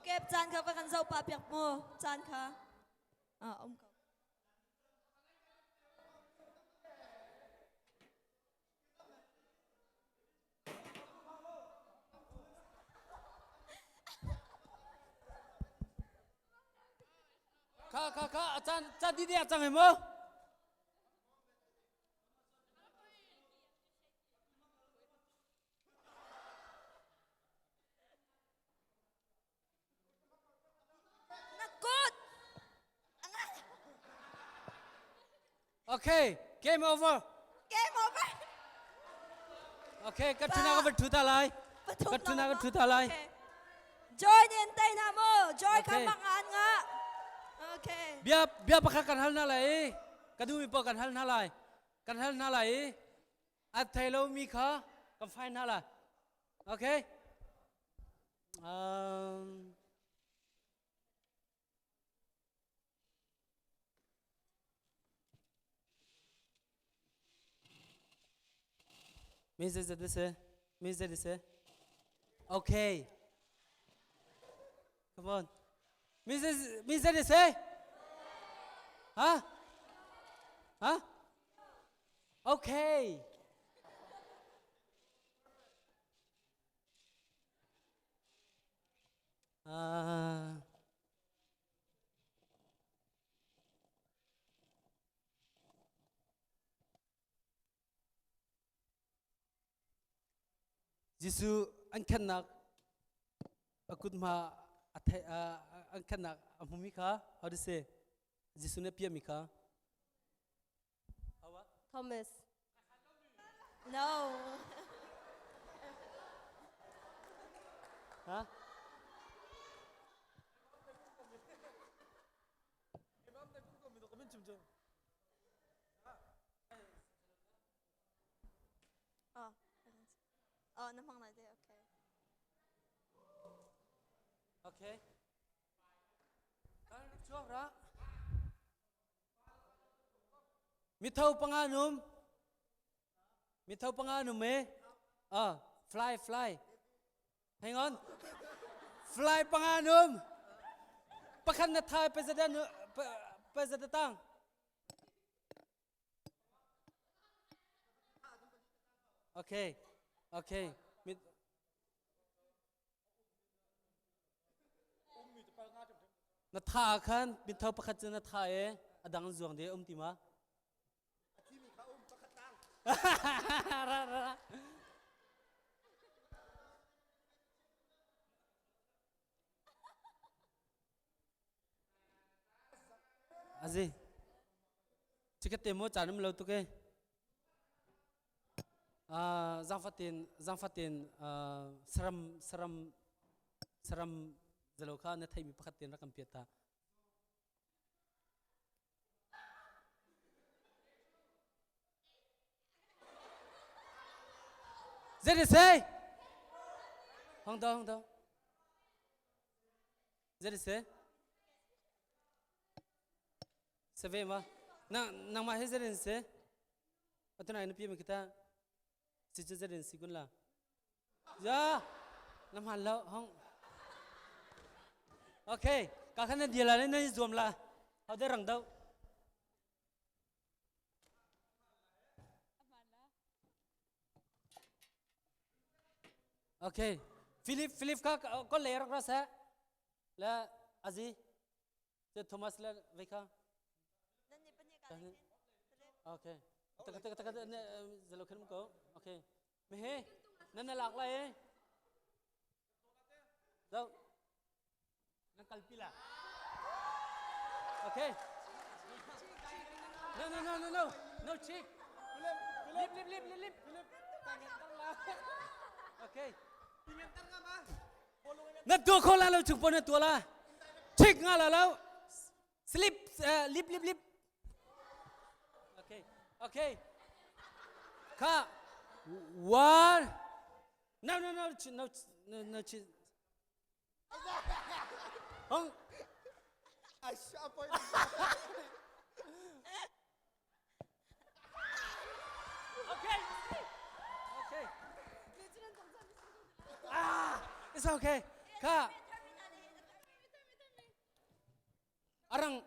Speaker 6: Kep caan kha va kan zoh pah piak mu caan kha ah um ko.
Speaker 3: Kha kha kha caan caan di dia cang he mu.
Speaker 6: Na kut!
Speaker 3: Okay, game over.
Speaker 6: Game over.
Speaker 3: Okay, ka thuna ka thu ta lai. Ka thuna ka thu ta lai.
Speaker 6: Joy in tay na mo. Joy ka mak an nga. Okay.
Speaker 3: Bia bia pakhat kan hal na lai. Ka du mi pa kan hal na lai. Kan hal na lai. A thei lo mi kha kan fine na lai. Okay. Mi zeizat na si? Mi zeizat na si? Okay. Come on. Mi zeizat na si? Ha? Ha? Okay. Jesuh an khennak a kut hma a thei an khennak a hmumi kha how to say Jesuh nih a piahmi kha
Speaker 7: Thomas.
Speaker 6: No.
Speaker 3: Huh?
Speaker 6: Oh, oh, na hmang lai te. Okay.
Speaker 3: Okay. Kan chuak ra. Mitho panga num. Mitho panga num e. Ah, fly fly. Hang on. Fly panga num. Pakhat na thai president president tang. Okay. Okay. Mit Na tha ah khan mitho pakhat cu na tha i a dang zuang de um ti ma? Ra ra ra. Azi. Chikat te mo caan um lo tuk e. Zaangfatin zaangfatin saram saram saram zalo kha na theimi pakhat ten rak kan piat ta. Zet se? Hong do hong do. Zet se? Save ma. Na nangmah he zet se? Atunai na pi mi kita si cu zet si kun la. Ya. Na hman lo hong. Okay, ka khan na dia la ne na zuam la. Hau de rang do. Okay. Philip Philip ka ko le rak ra sa. La azi. Te Thomas le ve kha. Okay. Tak tak tak ne zalo khen ko. Okay. Me he. Nan na lak lai eh. Zo. Nan kalpi la. Okay. No no no no no. No cheek. Lip lip lip lip lip. Okay. Na tua kho la lo chung pon na tua la. Cheek nga la lo. Slip lip lip lip. Okay. Okay. Kha one. No no no no no no. Hong. Okay. Okay. Ah, it's okay. Ka. Arang.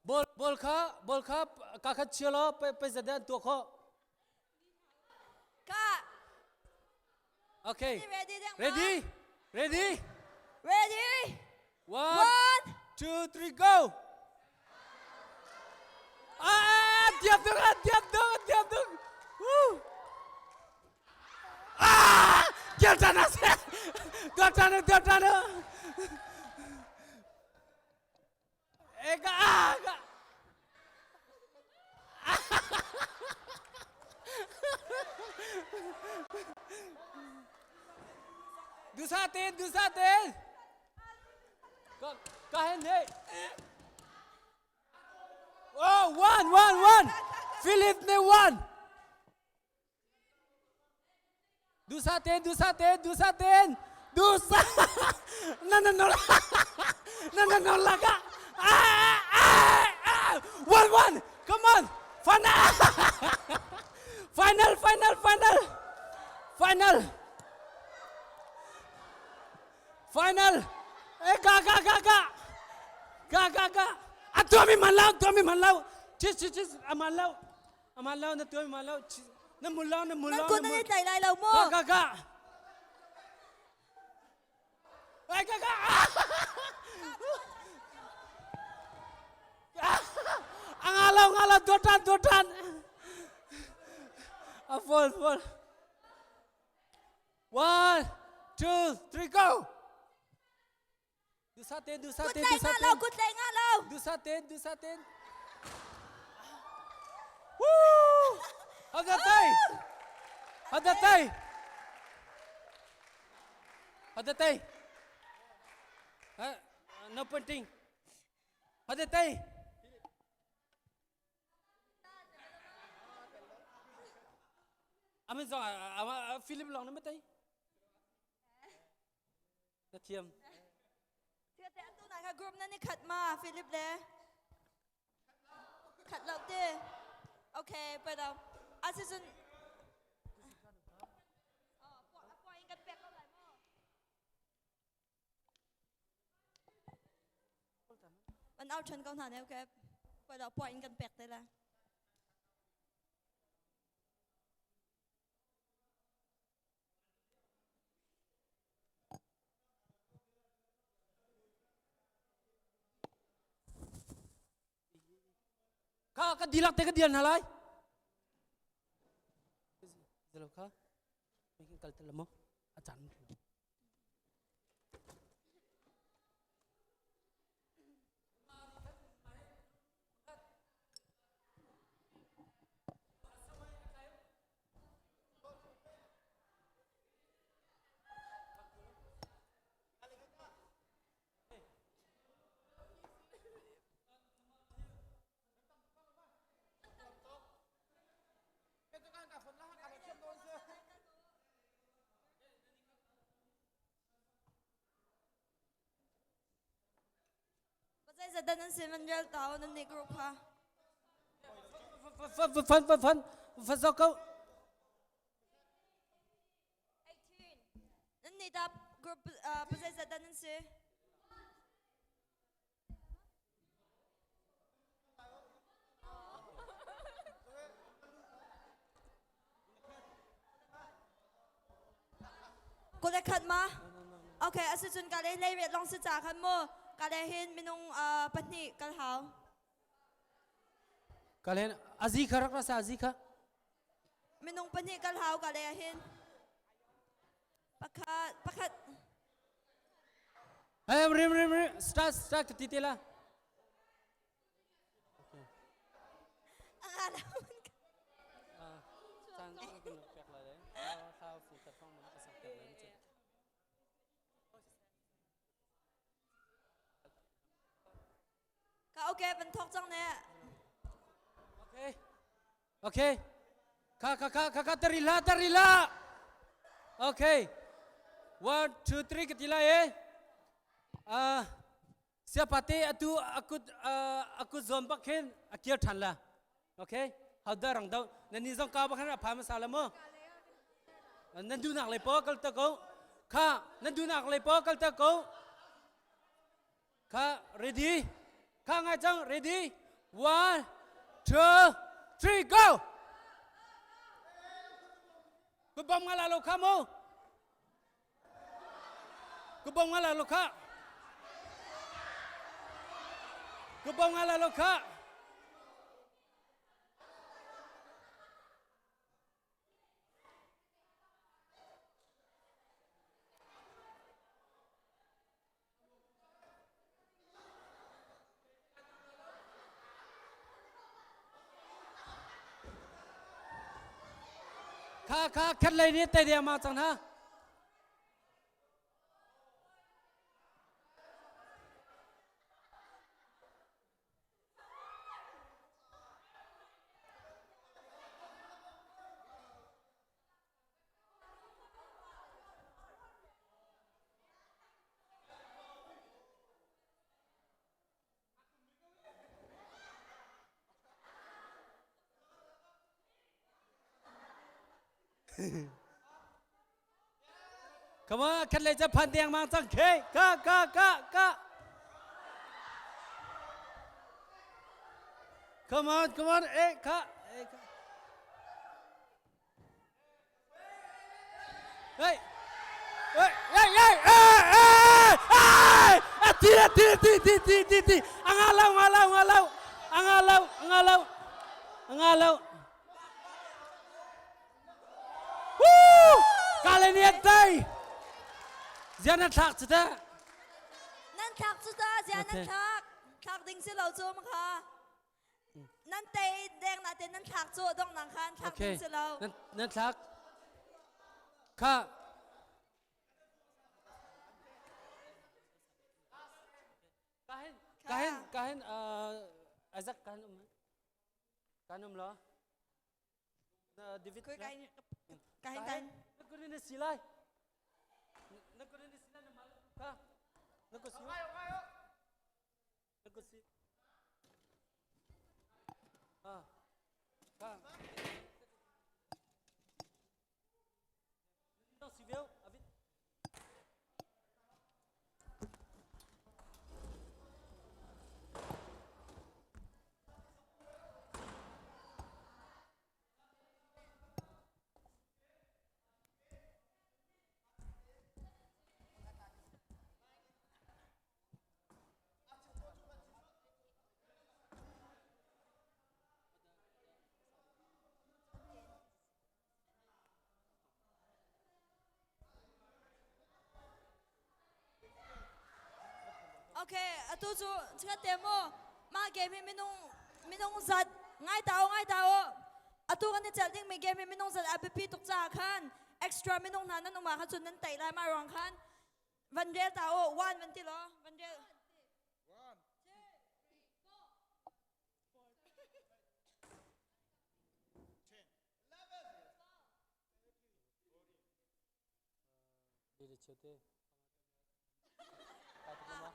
Speaker 3: Bol bol kha bol kha ka khat chia lo pe pe zadan tua kho.
Speaker 6: Ka.
Speaker 3: Okay.
Speaker 6: Ready,
Speaker 3: ready? Ready?
Speaker 6: Ready?
Speaker 3: One, One, two, three, go. Ah, tiap tung, ah, tiap tung, tiap tung. Woo. Ah, tiap tana se. Tiap tana, tiap tana. Eka, ah, ka. Dusa ten, dusa ten. Ka ka hen hey. Oh, one, one, one. Philip ne one. Dusa ten, dusa ten, dusa ten. Dusa. No, no, no. No, no, no, laka. Ah, ah, ah. One, one. Come on. Final. Final, final, final. Final. Final. Eh, ga, ga, ga, ga. Ga, ga, ga. A tuami man lau, tuami man lau. Chis, chis, chis. Aman lau. Aman lau, na tuami man lau. Na mul lau, na mul lau.
Speaker 6: Nan kun nan i tlai lai lo mu.
Speaker 3: Ga, ga, ga. Ai, ga, ga. Nga lau, nga lau, tuatan, tuatan. A fall, fall. One, two, three, go. Dusa ten, dusa ten, dusa ten.
Speaker 6: Kut lei nga lo.
Speaker 3: Dusa ten, dusa ten. Woo! Hada tay. Hada tay. Hada tay. No pointing. Hada tay. Amin zong Philip long na matai. Na thiam.
Speaker 6: Te atu na kha group na ni khat ma Philip le. Khat lo te. Okay, pero asizun An au ṭhan ko hna ne okay. Poi lo point kan pek te la.
Speaker 3: Kha ka dilak te ka dial hna lai. Zalo kha. Kan kal te lamo. A chan.
Speaker 6: Pasai dan nan si man rel tau nan nih group kha.
Speaker 3: Fan fan fan fan fan zo ko.
Speaker 6: 18. Nan nih ta group pasai dan nan si. Kut le khat ma? Okay, asicun ka le lei riat long si ca khan mu. Ka le hin minung pahnih kal hau.
Speaker 3: Ka le azi kha rak rasa azi kha.
Speaker 6: Minung pahnih kal hau ka le hin. Pakhat pakhat.
Speaker 3: Hey, rim rim rim start start ti te la.
Speaker 6: Ka okay van thok cang ne.
Speaker 3: Okay. Okay. Ka ka ka ka ka tarila tarila. Okay. 1 2 3 ka ti lai eh. Ah Siapate atu akut akut zawn bak khin a kir ṭhan la. Okay? Haudah rang do. Nan ni zong ka bak khan a pha hmasa la mu. Nan duhnak lei po kal ta ko. Kha nan duhnak lei po kal ta ko. Kha ready? Kha ngai cang ready? 1 2 3 go! Kubom nga la lo kha mu. Kubong nga la lo kha. Kubong nga la lo kha. Kha kha khat lei nih tei deng ma cang hna. Come on, khat lei ca phan deng mang cang khe ka ka ka ka. Come on, come on, eh ka eh ka. Hey! Hey, hey, hey, hey, hey, hey! Ati, ati, ati, ati, ati, ati, ati. Angalau, angalau, angalau. Angalau, angalau. Angalau. Woo! Kale ni atai. Zian na thlak chu ta.
Speaker 6: Nan thlak chu ta, zian nan thlak. Thlak ding si lo chu ma kha. Nan tei deng na te nan thlak cu dong nang khan thlak ding si lo.
Speaker 3: Nan thlak. Kha. Kahin kahin kahin Isaac kahin um kan um lo. David
Speaker 6: kahin kahin kahin.
Speaker 3: Na kunin na silai. Na kunin na silai na mal ka. Na kusi. Na kusi. Ah. Ka. Dong si veu avit.
Speaker 6: Okay, atu cu chingat te mu mah game hi minung minung zat ngai ta o ngai ta o atu kan i celh ding mi game hi minung zat a biapi tuk caah khan extra minung hna nan um ah khan cun nan tei lai mah ruang khan van rel ta o one van ti law van rel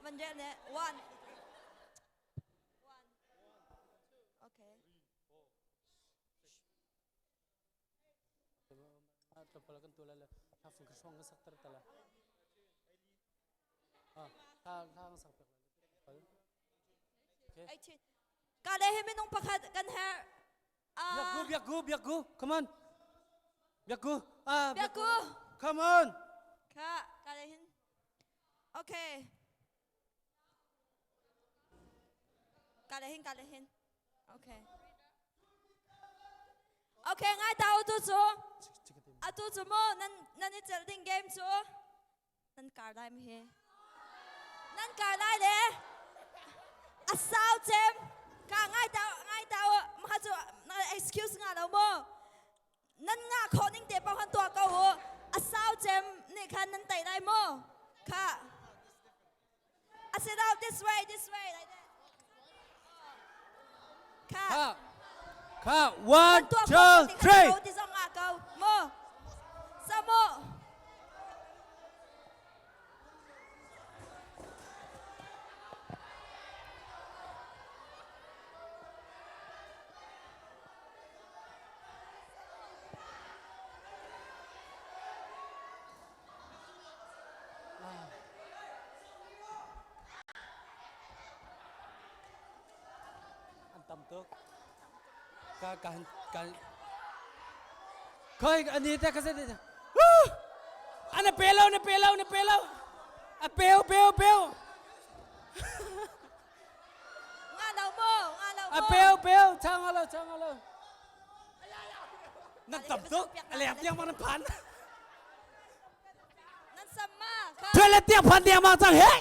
Speaker 6: Van rel ne one.
Speaker 3: Tlawmpal kan tuah lai le hla fung kha hrawng kan sak ter ta la. Ah, hla hla kan sak piak lai. Okay.
Speaker 6: Ka le hi minung pakhat kan herh.
Speaker 3: Biakku, biakku, biakku. Come on. Biakku. Ah,
Speaker 6: biakku.
Speaker 3: Come on.
Speaker 6: Ka ka le hin. Okay. Ka le hin, ka le hin. Okay. Okay, ngai ta tu cu. Atu cu mo nan nan i celh ding game cu nan kar lai mi hi. Nan kar lai le a sau cem ka ngai ta ngai ta ma cu excuse nga lo mo. Nan nga khawh ning te pa han tuah ko u. A sau cem nih khan nan tei lai mo. Kha. I said out this way, this way, like that. Kha.
Speaker 3: Kha. Kha. One, two, three.
Speaker 6: Ti zong ah ko. Mo. Samo.
Speaker 3: An tam tuk. Ka ka ka Khoi ani te ka se te. Ana pe lo na pe lo na pe lo. A peu peu peu.
Speaker 6: Nga lo mo, nga lo mo.
Speaker 3: A peu peu chang lo chang lo. Nan tam tuk. A leng tiang mang nan phan.
Speaker 6: Nan sam ma.
Speaker 3: Toilet tiang phan tiang mang cang he.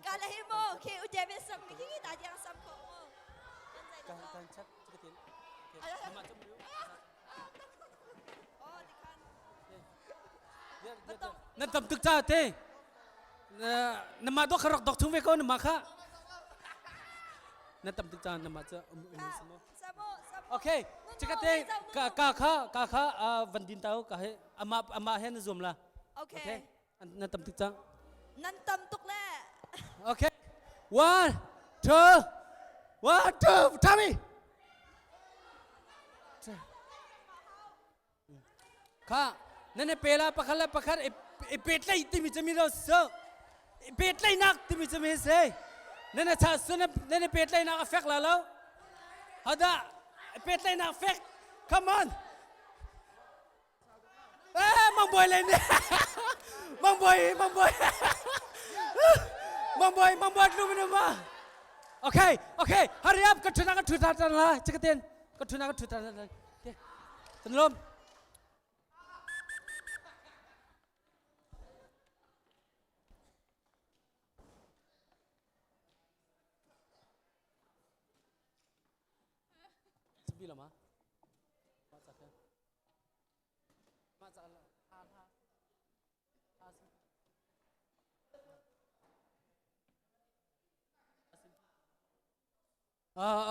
Speaker 6: Ka lahi mo khi u David sam mi khi ta tiang sam ko mo.
Speaker 3: Kan kan chat chikitin. Nan tam tuk cha te. Na ma dok rak dok chung ve ko na ma kha. Na tam tuk cha na ma cha um um samo. Okay, chikate ka ka kha ka kha van din tau ka he ama ama he na zum la.
Speaker 6: Okay.
Speaker 3: Nan tam tuk cang.
Speaker 6: Nan tam tuk le.
Speaker 3: Okay. One, two, one, two, Tommy. Kha, nan pe la pakhat le pakhat i petlai timi cu mi lo so. I petlai nak timi cu mi se. Nan cha su nan petlai nak a fek la lo. Hada petlai nak fek. Come on. Eh, mang boy lên đi. Mang boy, mang boy. Mang boy, mang boy lu mình mà. Okay, okay, hurry up, ka thuna ka thuta tan la, chikaten. Ka thuna ka thuta tan la. Tan lom. Sabi la ma.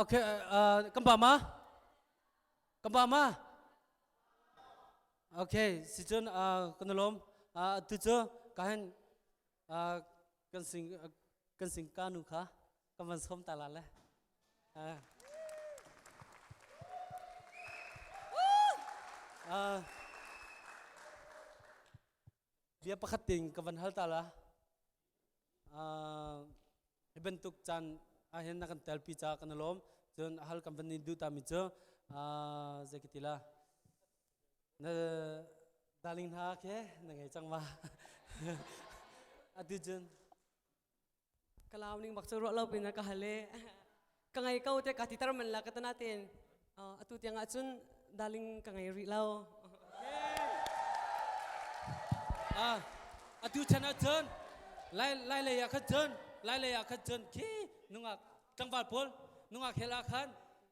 Speaker 3: Okay, kan pa ma? Kan pa ma? Okay, si cun kan lawm. Tu cu ka hen kan sing kan sing ka nu kha kan van som ta la le. Bia pakhat ting ka van hal ta la. Hi bantuk caan ahhin na kan telpi ca kan lawm. Cun hal kan van ni duh ta mi cu zei ka ti la. Na darling hna ke na ngei cang ma. Atu cun
Speaker 8: Kalau ning bak cu ruah lo pin ka hal i ka ngei ko te ka ti tar man la ka tana ten atu tiang ah cun darling ka ngei rih lo.
Speaker 3: Ah, atu chan ah cun lai lai lei ah khan cun lai lei ah khan cun khi nungak tlangval pawl nungak hel ah khan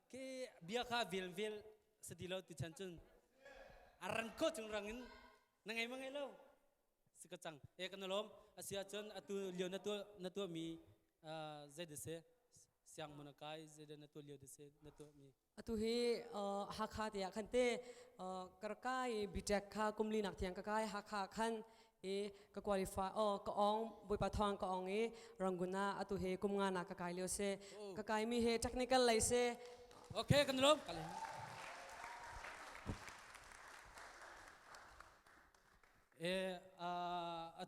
Speaker 3: khi bia kha vel vel sadi lo tu chan cun a ran ko chung rang in na ngei ma ngei lo si ka cang e kan lawm asia cun atu lio na tu na tu mi zei de se siang mun kai zei de na tu lio de se na tu mi
Speaker 8: Atu hi Hakha te ah khan te karkai bitek kha kumli nak thiang ka kai Hakha khan e. I ka qualify oh ka ong Bawipa thawng ka ong i Rangoon ah atu hi kum nga na ka kai lio si. Ka kai mi hi technical lei si.
Speaker 3: Okay, kan lom. E a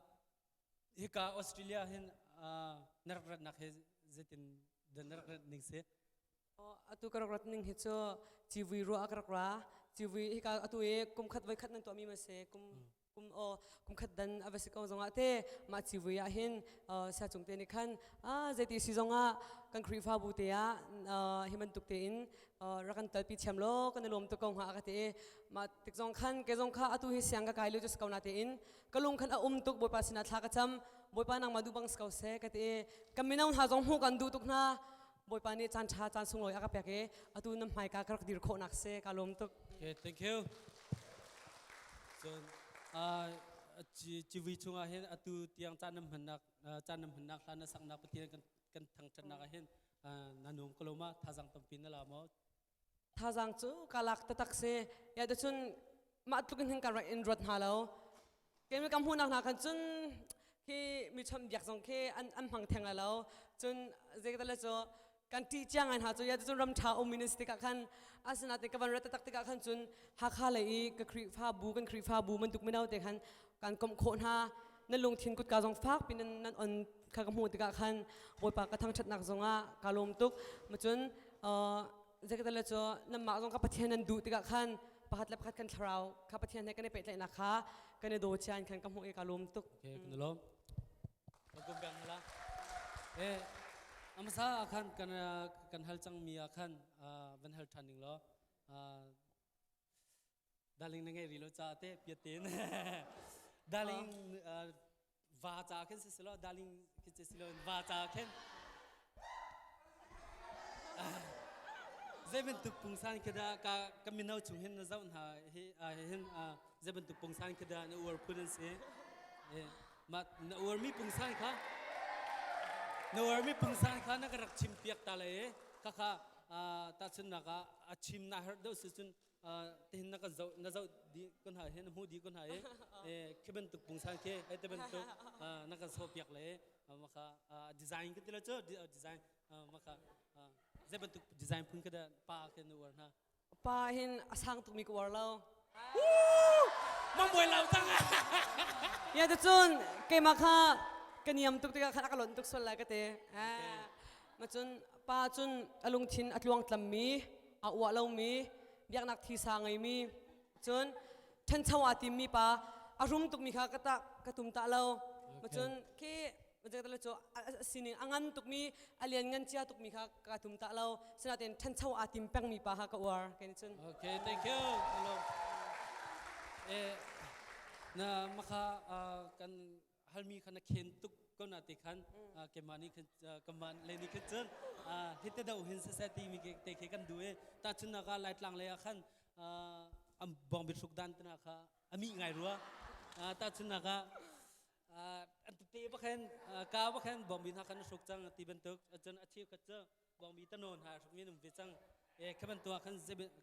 Speaker 3: hika Australia hin na rak rat nak he zeitin dan na rak rat ning si?
Speaker 8: Atu ka rak rat ning hi cu civui ruah ka rak ra. Civui hika atu i kum khat voi khat nan tuahmi ma si kum kum o kum khat dan a va si ko zongah te mah civui ah hin sia cung te nih khan a zeiti si zongah kan Khrihfabu te ah hi bantuk tein rak kan talpi thiam law kan i lawm tuk ko hnga ka ti i mah tik zong khan ke zong kha atu hi siang ka kai lio cu si ko na tein ka lung khan a um tuk. Bawipa sinah thla ka cam, Bawipa nangmah duh bang si ko seh ka ti i kan mino hna zong hmuh kan duh tuk hna. Bawipa nih caan ṭha caan sunglawi a ka pek i atu na hmaika ka rak dir khawhnak si ka lawm tuk.
Speaker 3: Okay, thank you. Cun civui chungah hin atu tiang caan nan hmannak caan nan hmannak hlan na saknak Pathian kan kan thangṭhatnak ah hin na nuam ko lo ma? Thazang tampi na la maw?
Speaker 8: Thazang cu ka lak taktak si. Ya cun mah tluk in hin ka rak in ruat hna lo. Kei mi ka hmuhnak hna khan cun khi mi chawnh biak zong khi an an hmang theng lo. Cun zeital cu kan ṭih cia ngai hna cu ya cun ram ṭha um in si tikah khan asinain ka van rat taktak tikah khan cun Hakha lei i ka Khrihfabu kan Khrihfabu bantuk mino te khan kan komh khawh hna. Na lungthin kutka zong fak pin nan nan on kha ka hmuh tikah khan Bawipa ka thangṭhatnak zongah ka lawm tuk. Macun zeital cu nanmah zong ka Pathian nan duh tikah khan pakhat le pakhat kan thlarau kha Pathian he kan i pehtlaihnak kha kan i daw cian khan ka hmuh i ka lawm tuk.
Speaker 3: Okay, kan lawm. Kan kum bang la. Eh, amasa khan kan kan hal cang mi ah khan van hal than ning law. Darling na ngei ri lo ca te piat tin. Darling va ca khin si silo darling khin si silo va ca khin. Zei bantuk pungsan khi dah ka ka mino chung hin na zoh hna hi hin zei bantuk pungsan khi dah na uar phun an si. Ma na uarmi pungsan kha na uarmi pungsan kha na ka rak chim piak ta le kha kha tahchunnak ah a chim na herh deuh si cun tihin na kan zoh na zoh di kun ha hin hmu di kun ha i khi bantuk pungsan khi ai te bantuk na kan so piak le maka design kan ti lo cu design maka zei bantuk design phun ka da pa ke nu war na
Speaker 8: pa hin a sang tuk mi ka war lo.
Speaker 3: Mang buai lo tang.
Speaker 8: Ya te cun keimah kha ka niam tuk tikah khan a ka lonh tuk sual lai ka te. Ma cun pa cun a lungthin a tluang tlammi, a uah lomi, biaknak thisa ngeimi, cun ṭhancho aa timmi pa, a rum tukmi kha ka ta ka tum ta lo. Ma cun khi cu sining a ngan tukmi, a lian ngan cia tukmi kha ka tum ta lo. Sinain ṭhancho aa tim pengmi pa kha ka uar. Kei cun.
Speaker 3: Okay, thank you. Hello. Eh, na maka kan halmi kha na khen tuk ko na te khan keimah nih khan kaman le nih khan cun hi te do hin siseh ti mi te khi kan du e ta chun na ka laitlang le ah khan am bong bi hruk dan tana kha ami ngai rua ta chun na ka an te ba khan ka ba khan bong bi na khan hruk chang ti bantuk cun a thiu khat chu bong bi tanon ha hruk mi num ve chang e khaban tua khan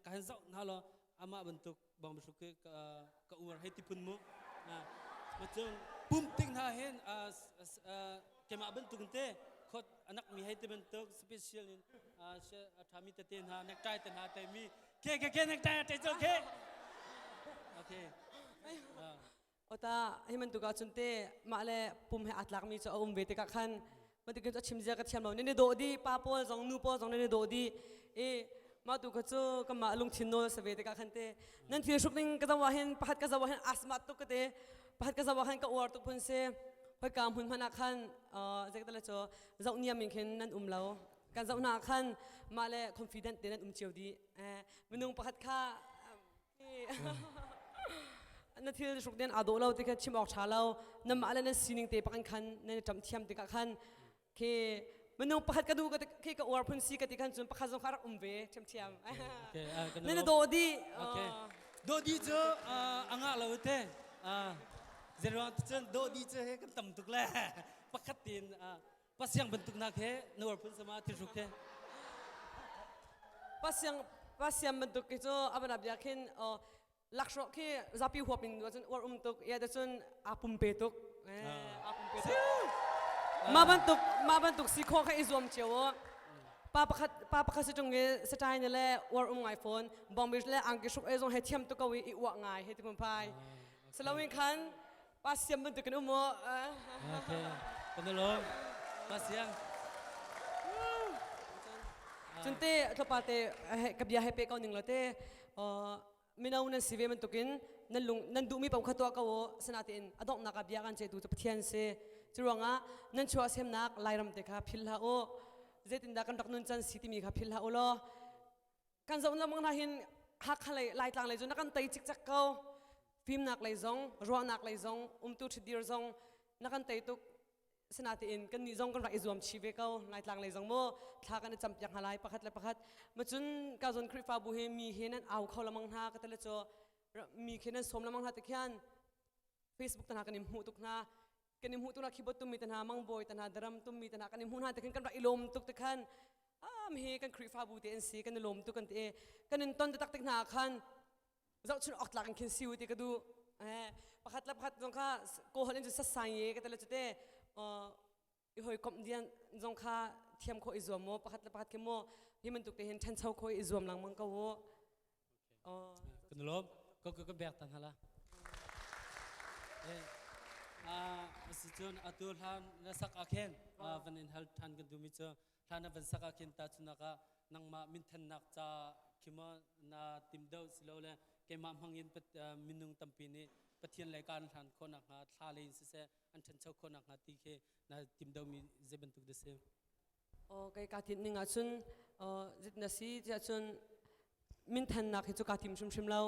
Speaker 3: ka han zau na lo amah bantuk bang hruk ke ka uar hei ti phun mu macung pum ting hna hin kemah bantuk te khot anak mi hei ti bantuk special in a thami tete hna necktie te hna te mi ke ke ke necktie te cho ke okay.
Speaker 8: Ota hi bantuk ah cun te mah le pum he aa tlakmi cu a um ve tikah khan bantukin cu a chim zia ka thiam lo. Nan i dawh dih, pa pawl zong nu pawl zong nan i dawh dih i mah tu kha cu kanmah lungthin nawl sa ve tikah khan te nan thil hruk ning ka zoh ah hin pakhat ka zoh ah hin asma tuk ka te pakhat ka zoh ah khan ka uar tuk phun si. Hoi ka hmun hmanh ah khan zeika cu zoh niam in khin nan um lo. Kan zoh hna ah khan mah le confident te nan um cio dih. Minung pakhat kha na thil hruk den aa dawh lo ti kha chim awk ṭha lo. Namah le nan sining te pakan khan nan i ṭamh thiam tikah khan khi minung pakhat ka duh ka khi ka uar phun si ka ti khan cun pakhat zong kha rak um ve ṭhiamṭhiam. Nan i dawh dih.
Speaker 3: Dawh dih cu a ngah lo te zeruang cun dawh dih cu he kan tam tuk le pakhat tin pasiang bantuk nak he na uar phun sama thil hruk he.
Speaker 8: Pasiang pasiang bantuk ki cu abana bia khin. Lakhruak khi zapi huap in cun uar um tuk ya da cun aa pumpe tuk aa pumpe tuk ma bantuk ma bantuk si kho kha i zuam cio o pa pakhat pa pakhat si tung i satai ne le uar um ngai phone bong le angki hruk e zong he thiam tuk ko i i uah ngai he ti pum phai salawin khan pa siam bantuk in um o
Speaker 3: Okay kan lom pa siam
Speaker 8: cunte thlopa te ka bia he pe ko ning lo te mino nan si ve bantukin nan lung nan duhmi paoh kha tuah ko u sinain a donghnak ah bia kan ceihtu cu Pathian si cu ruangah nan chuah semnak Lairam te kha philh hlah u zeitindah kan rak nun can si timi kha philh hlah u law kan zoh lengmang hna hin Hakha lei Laitlang lei cu na kan tei cikcek ko fimnak lei zong ruahnak lei zong umtu ṭhitdir zong na kan tei tuk Sinain kan nih zong kan rak i zuam chih ve ko Laitlang lei zong mu thla kan i campiak hna lai pakhat le pakhat macun ka zon Khrihfabu hi mi he nan au kho lamang hna ka tele cu mi khi nan sawm lamang hna te khian Facebook te hna kan i hmuh tuk hna kan i hmuh tuk hna keyboard tummi te hna mangbawi te hna drum tummi te hna kan i hmuh hna te khan kan rak i lawm tuk te khan am hi kan Khrihfabu te an si kan i lawm tuk kan ti kan in ton tak tik hna khan zohchun awk tlak in khin si u ti ka duh eh pakhat le pakhat zong kha ko holh in cu sasai ye ka tele cute i hoi komh dian zong kha thiam kho i zuam mo pakhat le pakhat khi mo hi bantuk te hin ṭhancho kho i zuam langmang ko u
Speaker 3: kan lom ko ko bek tan hala eh a si chun atu hlan na sak a khen van in hal than kan du mi chu hlan na van sak a khen ta chunaka nangmah minthannak ca khima na tim deuh silole keimah hmangin minung tampi nih Pathian lei kan hlan khawh nakhnga thla lei in siseh an ṭhancho khawh nakhnga ti khi na tim deuhmi zei bantuk dah si?
Speaker 8: Oh, kei kaa tinh ning ahcun zit na si tiah cun minthannak hi cu kaa tim hrimhrim lo.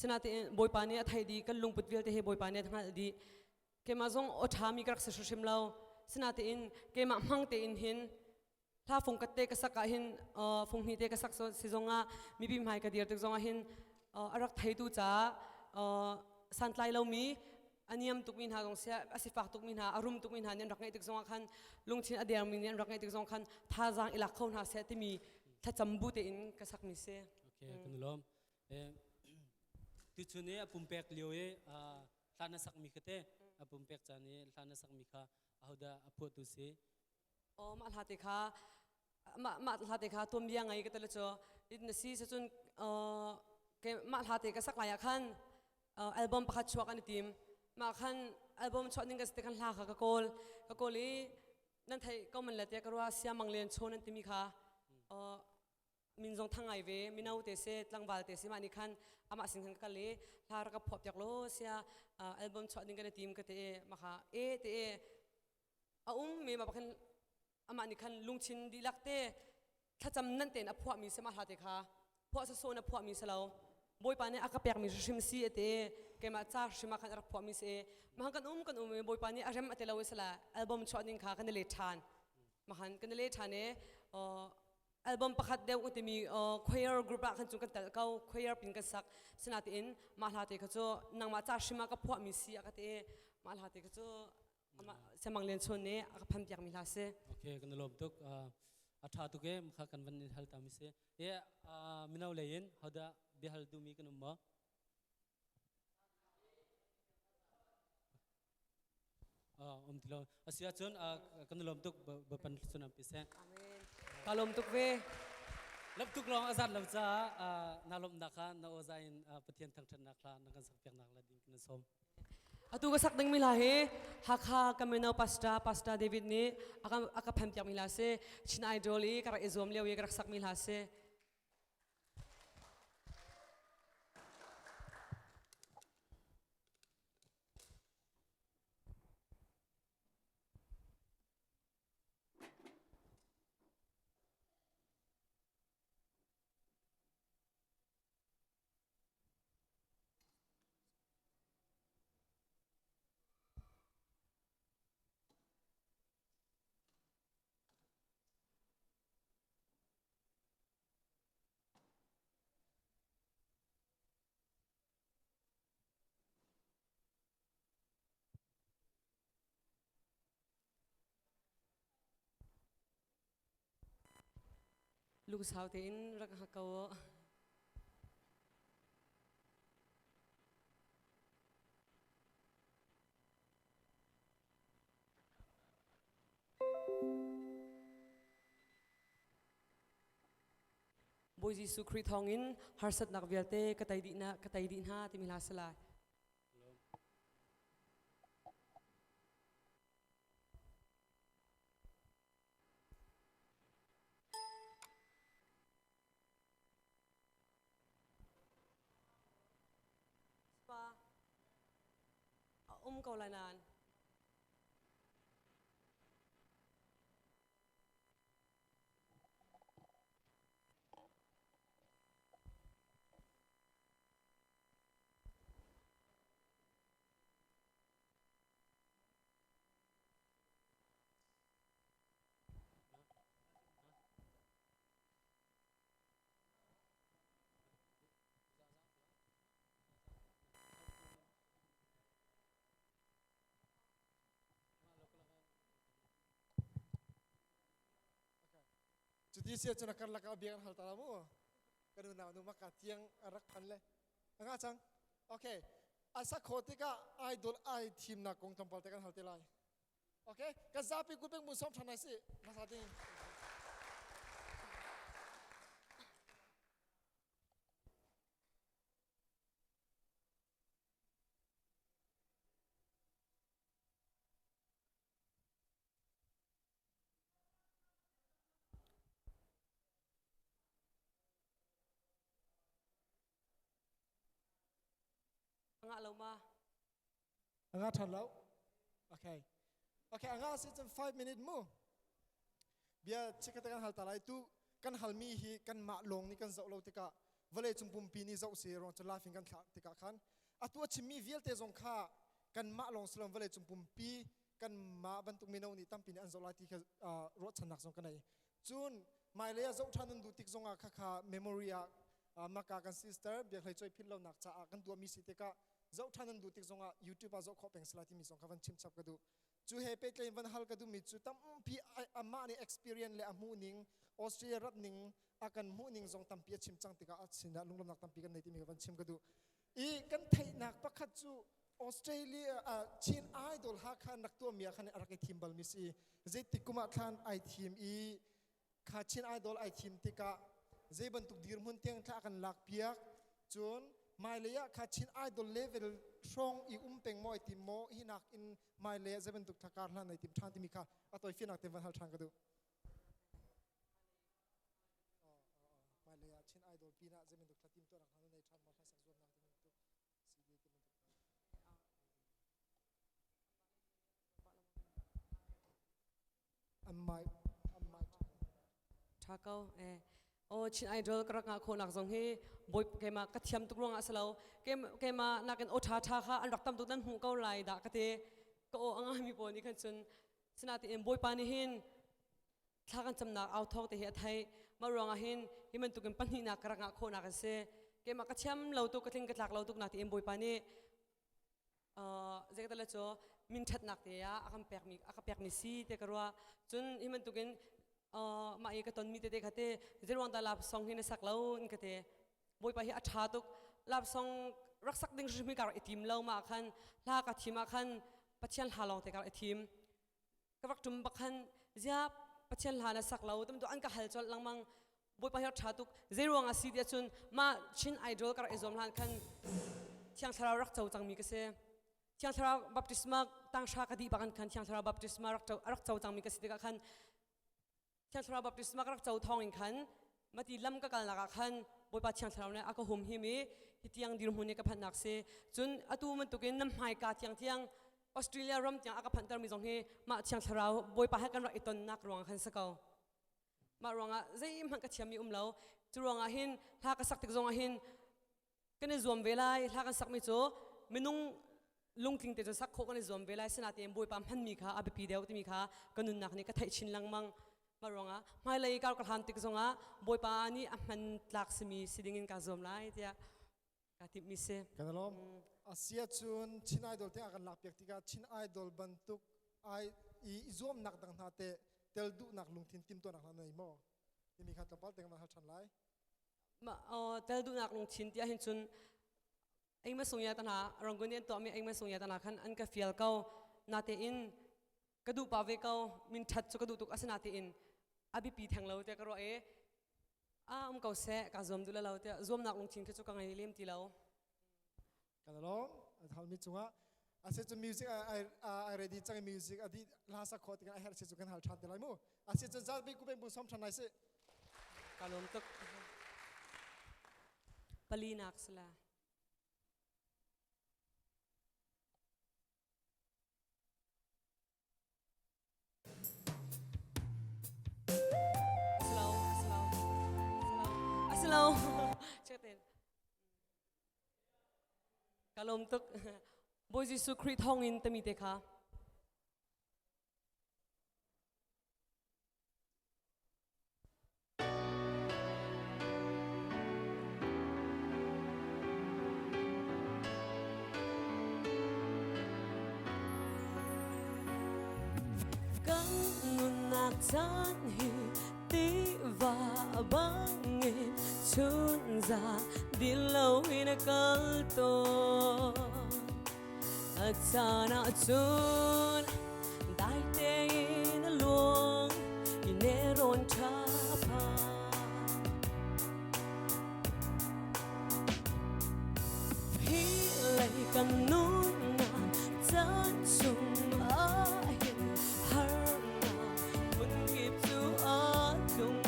Speaker 8: Sinain Bawipa nih a theih dih kan lungput vialte hi Bawipa nih a hngalh dih. Keimah zong aw ṭhami ka rak si hrimhrim lo. Sinain keimah hmang tein hin hla fung kat te ka sak ah hin fung hnih te ka sak si zongah mipi hmai ka dir tik zongah hin a rak theitu caah santlai lomi a niam tukmi hna zong sia a sifak tukmi hna a rum tukmi hna nih an rak ngeih tik zongah khan lungthin a dermi nih an rak ngeih tik zong khan thazaang i lak kho hna seh timi thlacam bu tein ka sakmi si.
Speaker 3: Okay, kan lawm. Tuchun i a pumpek lio i hla na sakmi kha te a pumpek caan i hla na sakmi kha ahodah a phuahtu si?
Speaker 8: Aw mah hla te kha mah mah hla te kha tuanbia ngai ka tele cu in na si cun ke mah hla te ka sak lai ah khan album pakhat chuak an i tim mah khan album chuah ning ka si te khan hla kha ka kawl ka kawl i nan thei ko man le te ka rua sia mang len chawn an timi kha min zong thang ngai ve mino te se tlangval te se mah nih khan amah sin khan ka kal i hla rak ka phuah piak lo sia album chuah ding kan i tim ka te ma kha e te a um mi ma khan amah nih khan lungchin dihlak te thlacam nan tein a phuah mi se ma hla te kha phuah sasawn a phuah mi si lo bawipa nih a ka pek mi hrim si ate keimah ca hrim ah khan a rak phuah mi si ma kan um kan um i bawipa nih a rem ate lo sala album chuah ding kha kan i le ṭhan ma khan kan i le ṭhan i album pakhat deuh timi choir group ah khan cu kan tel ko choir pin kan sak sinatein mah hla te kha cu nangmah ca hrim ah ka phuah mi si a ka ti mah hla te kha cu amah Siamang Lian Chun nih a ka phan piak mi hla si.
Speaker 3: Okay, kan lawm tuk. A tha tuk e, kha kan van in hal ta mi si. E mino lei in hoda biahal duhmi kan um maw? Um ti lo. Asi ahcun kan lawm tuk bapan sun am pi seh.
Speaker 8: Amen. Ka lawm tuk ve.
Speaker 3: Lawm tuk lawng a zat lo caah na lawmnak kha na aw zai in Pathian thangṭhatnak hla na kan sak piaknak la ding kan sawm.
Speaker 8: Atu ka sak dingmi hla hi Hakha Kamino Pastor Pastor David nih a ka phan piakmi hla si. Chin Idol i ka rak i zuam lio i ka rak sakmi hla si. Lungsau tein rak hngak ko. Bawi Jesuh Khrih thawngin harsatnak vialte ka tei dih na ka tei dih hna timi hla si lai. Pa a um ko lai nain.
Speaker 2: Cuti sia cun a karlak ah bia kan hal ta la mu. Kan unau nu maka tiang a rak phan le. Anga cang. Okay. Asa kho tikah idol ai thimnak kong tlawmpal te kan hal te lai. Okay. Kan zapi ku peng mun som than ai si. Masa ding.
Speaker 8: Anga lo ma?
Speaker 2: Anga than lo. Okay. Okay, anga si cun 5 minute mu. Bia chikate kan hal ta lai tu kan halmi hi kan mah lawng nih kan zoh lo tikah vawlei cung pumpi nih zoh si rong cu live in kan thlah tikah khan atu a chimmi vialte zong kha kanmah lawng si lo vawlei cung pumpi kanmah bantuk mino nih tampi nih an zoh lai ti kha ruahchannak zong ka nei cun hmailei ah zoh ṭhan nan duh tik zongah khakha memory ah maka kan sister biakhlei choi philh lonak caah kan tuahmi si tikah zoh ṭhan nan duh tik zongah YouTube ah zoh khawh peng sila timi zong kha van chim chap ka duh cu he pehtlain van hal ka duhmi cu tampi amah nih experience le a hmuh ning Australia rat ning a kan hmuh ning zong tampi a chim cang tikah a sinah lunglawmnak tampi kan nei timi ka van chim ka duh i kan theihnak pakhat cu Australia Chin Idol Hakha an rak tuahmi ah khan a rak i thim balmi si zeitik kum ah thlan ai thim i kha Chin Idol ai thim tikah zei bantuk dirhmun tiang thla kan lak piak cun hmailei ah kha Chin Idol level hrawng i um peng maw ai tim maw hi nak in hmailei ah zei bantuk thakar hlan ai tim ṭhan timi kha a tawifinak te van hal ṭhan ka duh. Hmailei ah Chin Idol pinah zei bantuk thla tim tuahnak hna na nei ṭhan maw hlasak zuamnak ti bantuk CD ti bantuk An mai
Speaker 8: Tha ko eh o Chin Idol ka rak ngah khawhnak zong hi boi keimah ka thiam tuk ruangah si lo keimah nakin aw ṭha ṭha kha an rak tam tuk nan hmuh ko lai dah ka ti ka aw a ngaimi pawl nih khan cun sinain bawipa nih hin thla kan camnak au thawng te hi a theih mah ruangah hin hi bantukin pahnihnak ka rak ngah khawhnak a si keimah ka thiam lo tuk ka tling ka tlak lo tuk na tiin bawipa nih zeikat cu min ṭhatnak te ah a kan pekmi a ka pekmi si te ka ruah cun hi bantukin mah i ka tonmi tete kha te zeiruang dah lap song hi na sak lo in ka te bawipa hi a ṭha tuk lap song rak sak ding hrim hi ka rak i tim lo ma khan hla ka thim ah khan pathian hla lawng te ka rak i thim ka rak ṭum bak khan zia pathian hla na sak lo tam an ka hal colh lengmang bawipa hi ṭha tuk zei ruang ah si tiah cun mah Chin Idol ka rak i zuam hlan khan Thiang Thlarau rak co cangmi ka si Thiang Thlarau baptisma tanghra ka dih bak khan Thiang Thlarau baptisma rak co rak co cangmi ka si tikah khan Thiang Thlarau baptisma ka rak co thawng in khan mati lam ka kalnak ah khan Bawipa Thiang Thlarau nih a ka hum him i hi tiang dirhmun i ka phanhnak si cun atu bantukin nan hmaika tiang tiang Australia ram tiang a ka phanhtermi zong hi mah Thiang Thlarau Bawipa he kan rak i tonnak ruang khan si ko mah ruangah zeihmanh ka thiammi um lo cu ruangah hin hla ka sak tik zongah hin kan i zuam ve lai hla kan sakmi cu minung lungtling te cu sak khawh kan i zuam ve lai sinain Bawipa hmanmi kha a biapi deuh timi kha ka nunnak nih ka theih chin lengmang mah ruangah hmailei kar ka hlan tik zongah Bawipa nih a hman tlak simi si dingin kaa zuam lai tiah kaa timhmi si.
Speaker 2: Kan alawm. Asia cun Chin Idol te a kan lakpiak tikah Chin Idol bantuk ai i zuamnak dang hna te tel duhnak lungthin timtuahnak hna nei maw? Timi kha tlawmpal te kan van hal ṭhan lai.
Speaker 8: Ma tel duhnak lungthin ti ahhin cun engma sung ya tana Rangoon an tuahmi engma sung ya tana khan an ka fial ko natein ka duh pa ve ko min ṭhat cu ka duh tuk asinatein a biapi theng lo tiah ka ruah i. A um ko seh ka zuam duh lo tiah zuamnak lungthin khi cu ka ngei lem ti lo.
Speaker 2: Kan lawm halmi cungah ase cu music ai ready cang music adi hla sak khawh tikah a herh si cu kan hal than te lai mu ase cun zapi ku beng som than lai si
Speaker 8: Ka lawm tuk. Palinak sila. Slow, slow, slow. Slow. Check Ka lawm tuk. Bawi Jesuh Khrih thawngin tami te kha. Kan nunnak caan hi tiva bangin chunzan din loin a kal tawn. A caan ahcun dai tein a luang i nelrawn ṭha Hi lei kan nunnak caan chung ahhin harnak phunkip cu a tlung.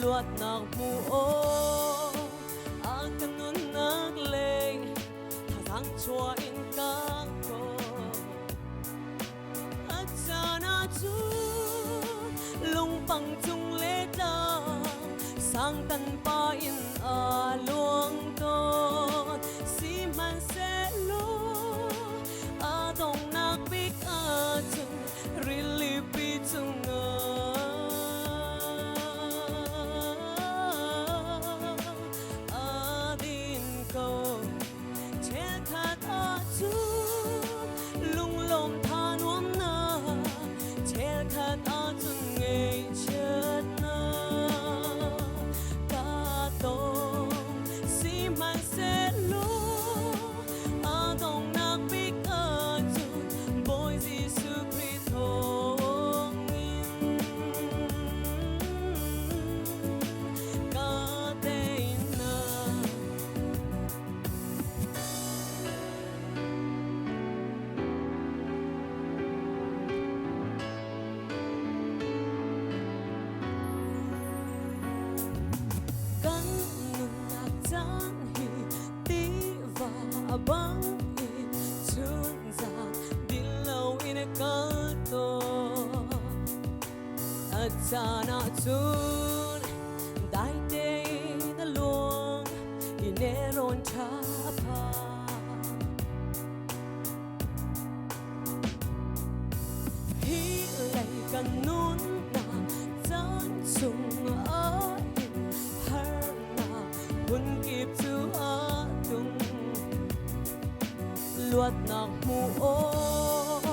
Speaker 8: Luatnak hmu awk a kan nunnak lei thazaang chuah in ka kawl. A caan ahcun lungpang cung le tlang sang tan pa in a luang tawn. Sihmanhsehlaw a donghnak bik ahcun rilipi cungah a din ko. Chiakhat ahcun lunglawm tha nuamnak, chiakhat ahcun ngaihchiatnak ka tong. Sihmanhsehlaw a donghnak bik ahcun Bawi Jesuh Khrih thawngin ka teinak. Kan nunnak caan hi tiva bang in chunzan din loin a kal tawn. A caan ahcun dai tein a luang i nelrawn ṭha a phan. Hi lei kan nunnak caan chung ahhin harnak phunkip cu a tlung. Luatnak hmu awk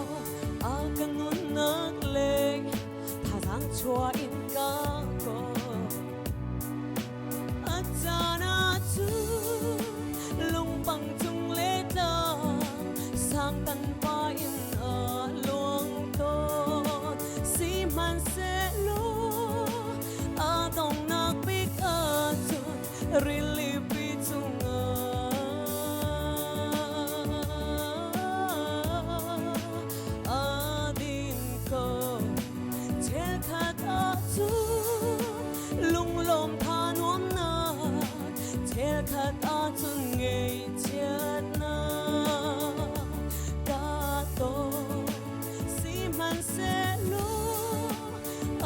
Speaker 8: a ka nunnak lei thazaang chuah in ka kawl. A caan ahcun lungpang cung le tlang sang tan pa in a luang tawn. Sihmanhsehlaw a donghnak bik ahcun rilipi cungah a din ko. Chiakhat ahcun lunglawm tha nuamnak, chiakhat ahcun ngaihchiatnak ka tong. Sihmanhsehlaw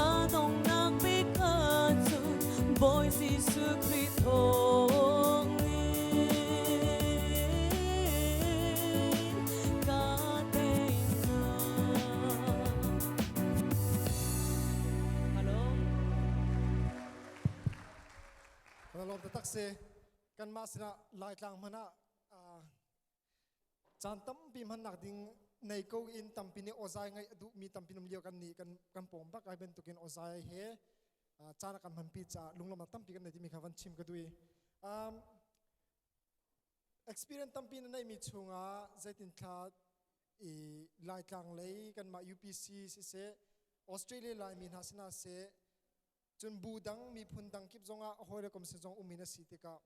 Speaker 8: a donghnak bik ahcun Bawi Jesuh Khrih thawngin ka teinak. Hello.
Speaker 2: Kan lawm taktak si. Kanmah sinah Laitlang hmanh ah caan tampi hmannak ding nei ko in tampi nih awzai ngaih a duhmi tampi um lio kan nih kan kan pawm bak ai bantukin awzai he caan a kan hmanpi caah lunglawmnak tampi kan nei timi kha van chim ka duh i experience tampi na neihmi chungah zeitin thla i Laitlang lei kanmah UPC siseh Australia Laimi hna sinah seh. Cun bu dang miphun dang kip zongah hawi le kom sin zong um in a si tikah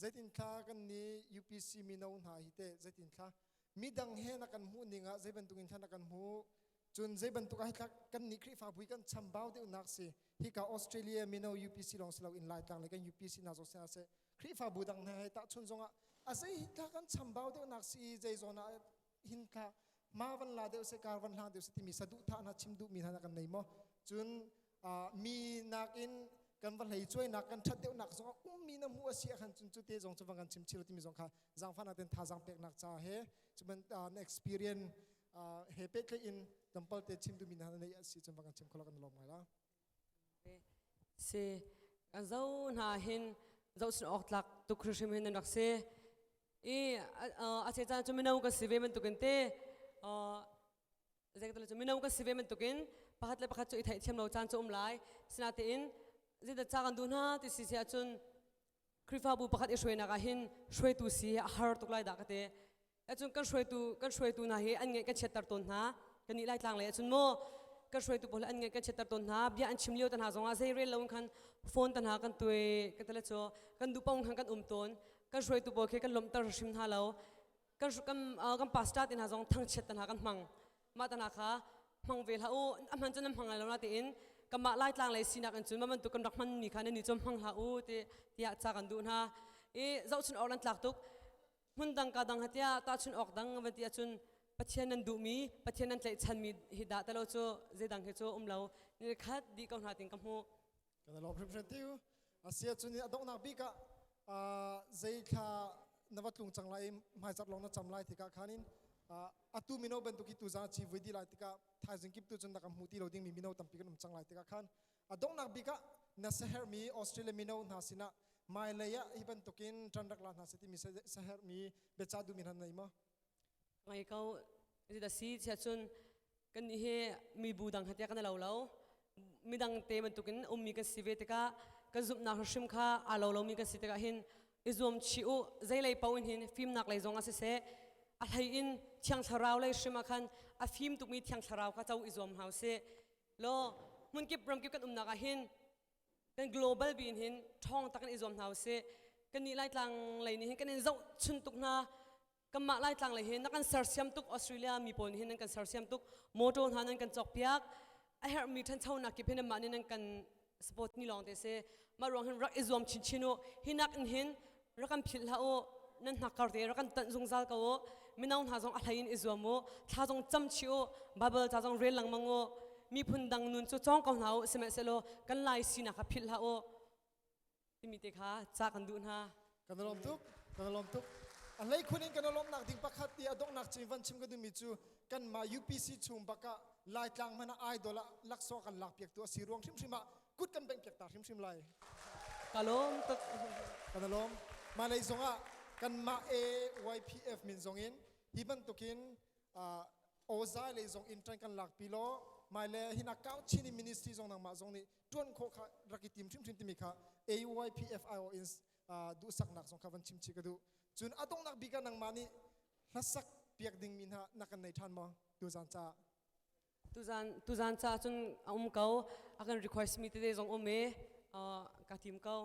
Speaker 2: zeitin thla kan ni UPC mino hna hi teh zeitin thla midang he na kan hmuh ning ah zei bantuk in thla na kan hmuh cun zei bantuk ah hi thla kan nih Khrihfabu hi kan chambau deuhnak si hika Australia mino UPC lawng si lo in Laitlang le kan UPC hna zong si hna seh Khrihfabu dang hna he tahchun zongah a zei hi thla kan chambau deuhnak si zei zawn ah hin thla ma van la deuh se kar van hlang deuh se timi saduhthah hna chim duhmi hna kan nei maw cun mi nakin kan va hlei cuainak kan ṭhat deuhnak zong a ummi na hmuh a si ahkhan cun cu te zong cu van kan chim chilo timi zong kha zaangfahnak ten thazaang peknak ca he cuman na experience he pehtlaih in tampal te chim duhmi na neih a si cun van kan chim kholo kan lawm ngai la.
Speaker 8: Si kan zo hna hin zohchun awk tlak tuk hrimhrim hin nan rak si. I a che caan cu mino kan si ve bantukin te zeital cu mino kan si ve bantukin pakhat le pakhat cu i theihthiam lo caan cu um lai sinatein zeidah ca kan duh hna ti si si ahcun Khrihfabu pakhat i hruainak ah hin hruaitu si a har tuk lai dah ka ti ahcun kan hruaitu kan hruaitu hna hi an ngeih kan chiatter tawn hna kan nih laitlang lei ahcun maw kan hruaitu pawl an ngeih kan chiatter tawn hna bia an chim lio te hna zongah zei rel lo in khan phone te hna kan tuai kan tele cu kan duh paoh khan kan um tawn kan hruaitu pawl khi kan lawmhter hrim hna lo kan kan kan pastor te hna zong thangchiat te hna kan hmang mah te hna kha hmang ve hlah u a hman cun nan hmang lai lo na tiin kanmah laitlang lei sinak in cun mah bantuk kan rak hman mi kha nan nih cun hmang hlah u ti tiah ca kan duh hna i zohchun awk nan tlak tuk hmun dang ka dang hatiah tahchun awk dang van ti ahcun Pathian nan duhmi Pathian nan tlaihchanmi hi dah talo cu zeidang hi cu um lo ni khat di ko hna ting ka hmuh
Speaker 2: Kan lawm hrimhrim tiu. Asia cun a donghnak bik ah zei thla na va tlung cang lai hmaizarh lawng na cam lai tikah khanin atu mino bantuk hi tuzan ci vui di lai tikah thaizing kip tu cun na kan hmu ti lo dingmi mino tampi kan um cang lai tikah khan a donghnak bik ah na sahermi Australia mino hna sinah hmailei ah hi bantukin ṭan rak la hna seh timi sahermi biaca duhmi hna nei maw?
Speaker 8: Ngai ko da si chia cun kan nih hi mibu dang hatia kan lo lo midang te bantukin ummi kan si ve tikah kan zumhnak hrim kha aa lo lomi kan si tikah hin i zuam chih u zeilei paoh in hin fimnak lei zong ah siseh a hlei in thiang thlarau lei hrim ah khan a fim tukmi thiang thlarau kha co i zuam hna usih law hmunkip ramkip kan umnak ah hin kan global bi in hin ṭhawng tak in i zuam hna usih kan nih laitlang lei nih hin kan in zoh chun tuk hna kanmah Laitlang lei hin na kan sersiam tuk Australia mi pawl nih hin nan kan sersiam tuk motor hna nan kan cawkpiak a herhmi ṭhanchonak kip hin nanmah nih nan kan support ni lawng te si mah ruang hin rak i zuam chinchin u hinak in hin rak kan philh hlah u nan hnakkar te rak kan tanh zungzal ko u mino hna zong a hlei in i zuam u thla zong cam chih u Bible ca zong rel lengmang u miphun dang nun cu cawng ko hna u sihmanhsehlaw kan lai sinak kha philh hlah u timi te kha ca kan duh hna.
Speaker 2: Kan lawm tuk. Kan lawm tuk. A hlei khun in kan lawmnak ding pakhat ti a donghnak chin van chim ka duhmi cu kanmah UPC chung bakah Laitlang hmanh ah idol ah laksawng kan lak piak tu a si ruang hrimhrim ah kut kan bengh piak ta hrimhrim lai.
Speaker 8: Ka lawm tuk.
Speaker 2: Kan lawm. Mah lei zongah kanmah AYPF min zongin hi bantukin ozai lei zong in ṭan kan lak pi law mai le hina kau chin in ministry zong nangmah zong nih ṭuan khawh kha rak i tim hrimhrim timi kha AYPFIO in duhsaknak zong kha van chim chih ka duh cun a donghnak bik ah nangmah nih hlasak piak dingmi hna na kan nei ṭhan maw tuzan caah
Speaker 8: tuzan tuzan ca cun a um ko a kan request mi tete zong um e ka tim ko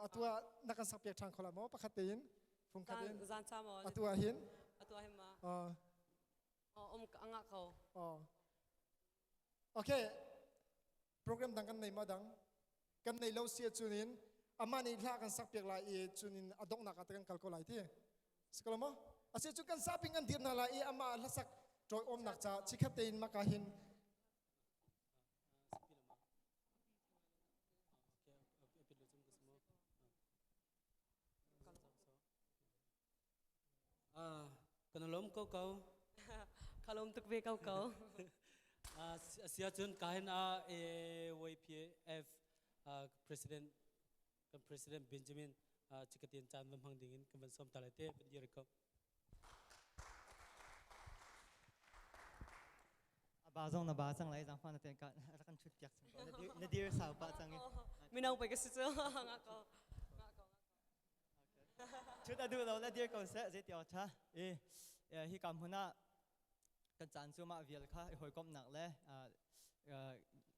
Speaker 2: atu ah na kan sak piak ṭhan kho la maw pakhat tein fungkhat in
Speaker 8: zan ca maw
Speaker 2: atu ah hin
Speaker 8: atu ah hin ma um anga ko
Speaker 2: okay program dang kan nei ma dang kan nei lo sia chunin ama nih hla kan sak piak lai i chunin a donghnak ah kan kal ko lai ti sikalo mo ase chu kan saping kan dir na lai i ama hlasak troi om nak cha chikhat tein maka hin
Speaker 3: Kan lawm ko ko.
Speaker 8: Ka lawm tuk ve ko ko.
Speaker 3: Sia cun kahin a AYPF President kan President Benjamin chikatin caan van hmang ding in kan van som ta lai te van dir ko.
Speaker 1: Aba zong na ba cang lai zang fa na ten ka rak kan chut piak cang ko na dir sau pa cang i.
Speaker 8: Mino pe ka si cu nga ko.
Speaker 1: Chut a duh lo le dir ko seh zeiti awk ṭha i hi kam hmun ah kan caan cu mah vial kha i hawikomhnak le.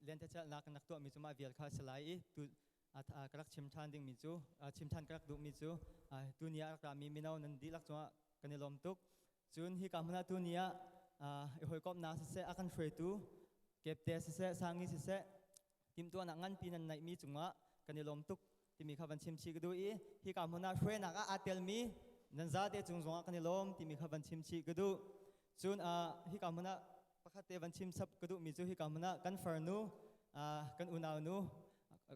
Speaker 1: Lentecelhnak kan rak tuahmi cu mah vial kha a si lai i tu ka rak chim ṭhan dingmi cu chim ṭhan ka rak duhmi cu tuni ah rak rami mino nan dihlak cungah kan i lawm tuk. Cun hika hmun ah tuni ah i hawikomhnak siseh a kan hruaitu Kepte siseh Sangi siseh timhtuahnak nganpi nan neihmi cungah kan i lawm tuk timi kha van chim chih ka duh i hika hmun ah hruainak ah aa telmi nan zate cung zongah kan i lawm timi kha van chim chih ka duh. Cun hika hmun ah pakhat te van chim chap ka duhmi cu hika hmun ah kan farnu kan unaunu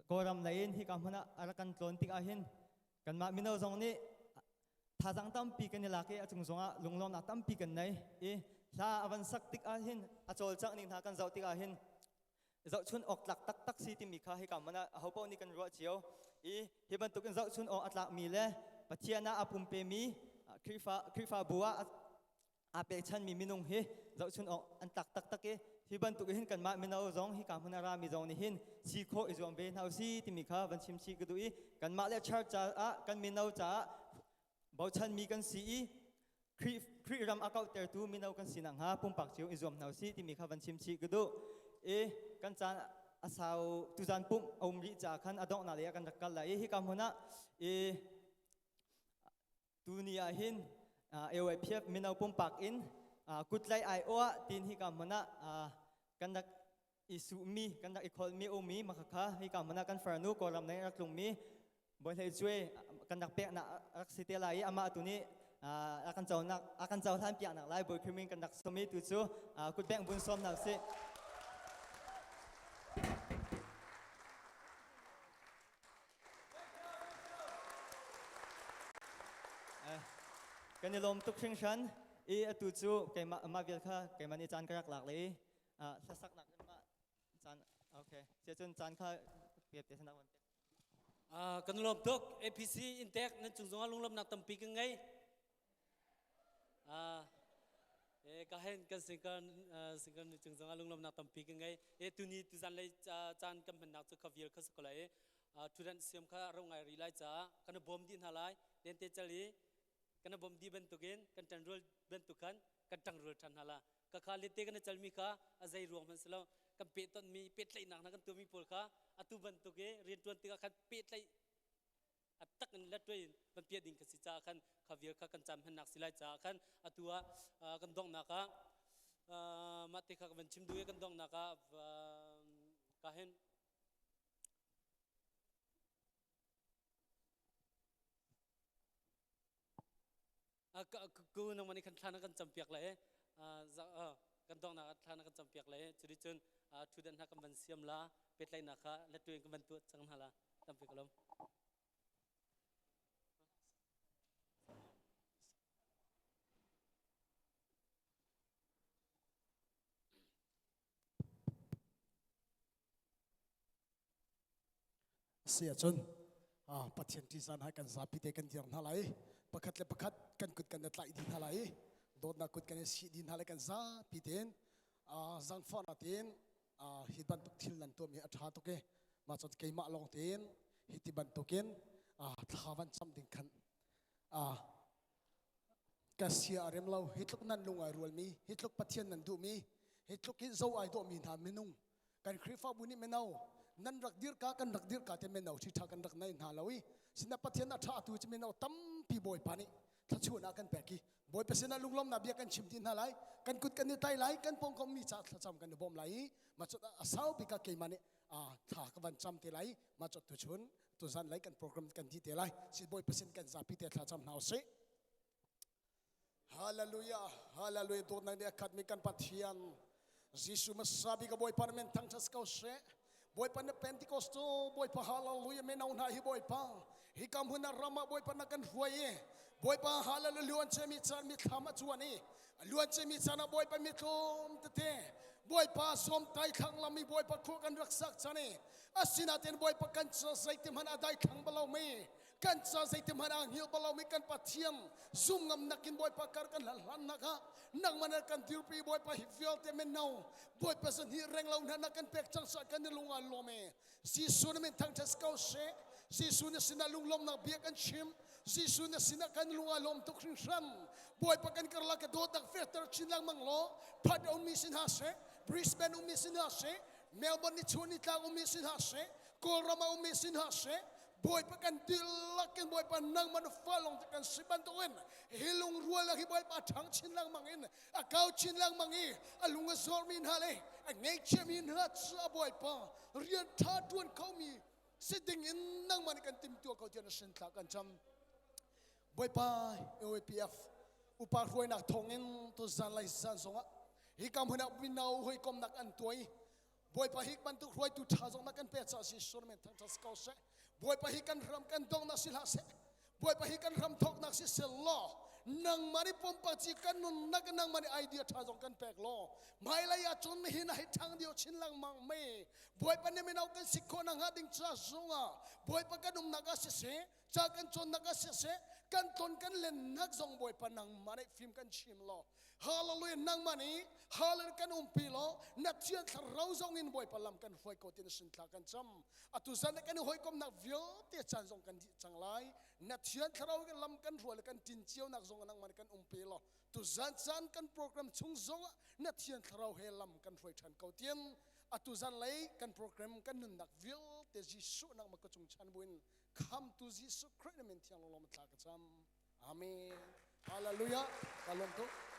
Speaker 1: Kawlram lei in hika hmun ah a rak kan tlawn tik ahhin kanmah mino zong nih thazang tampi kan i lak i a cung zongah lunglawmnak tampi kan nei i hla a van sak tik ahhin a cawlcangh ning hna kan zoh tik ahhin zohchun awk tlak taktak si timi kha hika hmun ah ahopaoh nih kan ruah cio i hi bantuk in zohchun awk a tlakmi le Pathian ah a pumpemi Khrihfa Khrihfabu ah aa pechanmi minung hi zohchun awk an tlak taktak i hi bantuk hin kanmah mino zong hika hmun a rami zong nih hin si khawh i zuam ve hna usih timi kha van chim chih ka duh i kanmah le church caah kan mino caah bochanmi kan si i Khrih Khrih ram a kauhtertu mino kan si nakhnga pumpak cio i zuam hna usih timi kha van chim chih ka duh i kan caan a sau tuzan pumh a um rih caah khan a donghnak lei ah kan rak kal lai i hika hmun ah i Tuni ah hin AYPF mino pumpak in kutlai aiawh ah tin hika hmun ah kan rak i suhmi kan rak i kholmi ummi makhakha hika hmun ah kan farnu Kawlram lei rak tlungmi Bawihlei Cue kan rak peknak rak si te lai i amah tu nih a kan conak a kan cohlan piaknak lai Bawi Khrih min kan rak sawm i tu cu kutbengh vun sawm hna usih. Kan i lawm tuk hringhran i atu cu keimah mah vial kha keimah nih caan ka rak lak le i hlasaknak in mah caan okay sia cun caan kha pek te sanak van pek.
Speaker 3: Kan lawm tuk APC intek nan cung zongah lunglawmnak tampi kan ngei. Ka hen kan singkan singkan cung zongah lunglawmnak tampi kan ngei. E tuni tuzan lei caan kan hmannak cu kha vial kha si ko lai i ṭhutdan siam kha ro ngai rih lai caah kan i bawm dih hna lai. Lente cal i kan i bawm dih bantukin kan ṭanrual bantuk khan kan ṭangrual ṭhan hna la. Ka kha lente kan i calmi kha a zei ruang hmanh si lo. Kan pehtonhmi pehtlaihnak hna kan tuahmi pawl kha atu bantuk i rianṭuan tikah khan pehtlaih a tak in letway in van piah ding kha si caah khan kha vial kha kan caan hmannak si lai caah khan atu ah kan donghnak ah mah te kha ka van chim duh i kan donghnak ah ka hin ku nangmah nih khan thla na kan campiak lai kan donghnak ah thla na kan campiak lai cuticun ṭhutdan hna kan van siam la pehtlaihnak kha lettu in kan van tuah cang hna la tampi ka lawm.
Speaker 9: Si ahcun Pathian ṭihzah hna kan zapi te kan dir hna lai pakhat le pakhat kan kut kan i tlaih dih hna lai dawtnak kut kan i sih dih hna lai kan zapi tein zangfahnak tein hi bantuk thil nan tuahmi a ṭha tuk i mah cun keimah lawng tein hi ti bantukin thla van cam ding khan ka sia a rem lo hi tluk nan lung ai rualmi hi tluk Pathian nan duhmi hi tluk hi zo ai dawhmi hna minung kan Khrihfabu nih mino nan rak dir ka kan rak dir ka te mino ṭhi ṭha kan rak nei hna lo i sinah Pathian a ṭha tu cu mino tampi Bawipa nih thluachuahnak kan pek i Bawipa sinah lunglawmnak bia kan chim ti hna lai kan kut kan i tlai lai kan pawngkam mi ca thlacam kan i bawm lai i mah cu a sau bik ah keimah nih thla ka van cam te lai mah cu tuchun tuzan lai kan program kan di te lai si Bawipa sin kan zapi te thlacam hna usih Hallelujah Hallelujah dawtnak nih a khatmi kan Pathian Jesuh Messiah bik a Bawipa na min thangṭhat ko seh Bawipa na Pentecost cu Bawipa hallelujah mino hna hi Bawipa hi ka hmun ah ram ah Bawipa na kan hruai i Bawipa hallelujah luan ciami caan mithlam a cuan i luan ciami caan ah Bawipa mithlum tete Bawipa som tai thlang lam i Bawipa khua kan rak sak chan i asinain Bawipa kan zeiti hmanh a dai thlang balo mi kan ca zeiti hmanh ah hngilh bal lomi kan Pathian zum ngam nakin Bawipa kar kan hlan hlan nak ah nangmah na kan dirpi Bawipa hi vialte men no Bawipa zan hi reng lo hna na kan pek cang sa kan i lung aa lawm e Jesuh na min thangṭhat ko seh Jesuh na sinah lunglawmnak bia kan chim Jesuh na sinah kan lung aa lawm tuk hringhran Bawipa kan karlak ka dawtnak fehter chin lengmang law Phat ummi sin ha seh Brisbane ummi sin ha seh. Melbourne ni chun ni tlang ummi si hna seh, Kawlram ah ummi si hna seh, Bawipa kan dihlak in Bawipa nangmah na fa lawng te kan si bantukin hi lungrual hi Bawipa ṭhang chin lengmang in a kau chin lengmang i a lung a zormi hna le a ngaihchiami hna cu a Bawipa rian ṭha ṭuan khomi si ding in nangmah nih kan timtuah ko tiah na sin thla kan cam. Bawipa AOPF upa hruainak thawngin tu zanlei zan zongah hi ka hmun ah mino hawikomnak an tuai. Bawipa hi bantuk hruaitu ṭha zong na kan pek caah si surmen thangṭhat si ko seh. Bawipa hi kan ram kan donghnak si hlah seh. Bawipa hi kan ram thawknak si seh law nangmah nih pumpak ci kan nunnak nangmah nih idea ṭha zong kan pek law hmailei ah cun nihin ah hi ṭhang dio chin lengmang me Bawipa nih mino kan si khawh nakhnga ding ca zongah Bawipa kan umnak ah siseh ca kan cawnnak ah siseh kan tlawn kan lennak zong Bawipa nangmah nih fim kan chim law Hallelujah nangmah nih hallelujah kan umpi law na thiang thlarau zong in Bawipa lam kan hruai ko tin sin thla kan cam atu zan kan i hawikomnak vialte caan zong kan dih cang lai na thiang thlarau lam kan hruai le kan tin cio nak zong nangmah nih kan umpi law tu zan caan kan program chung zong ah na thiang thlarau he lam kan hruai than ko tiang atu zan lei kan program kan nunnak vialte Jesuh nangmah ka cung chan buin khamtu Jesuh Khrih na min thiang lawm thla ka cam Amen. Hallelujah. Ka lawm tuk.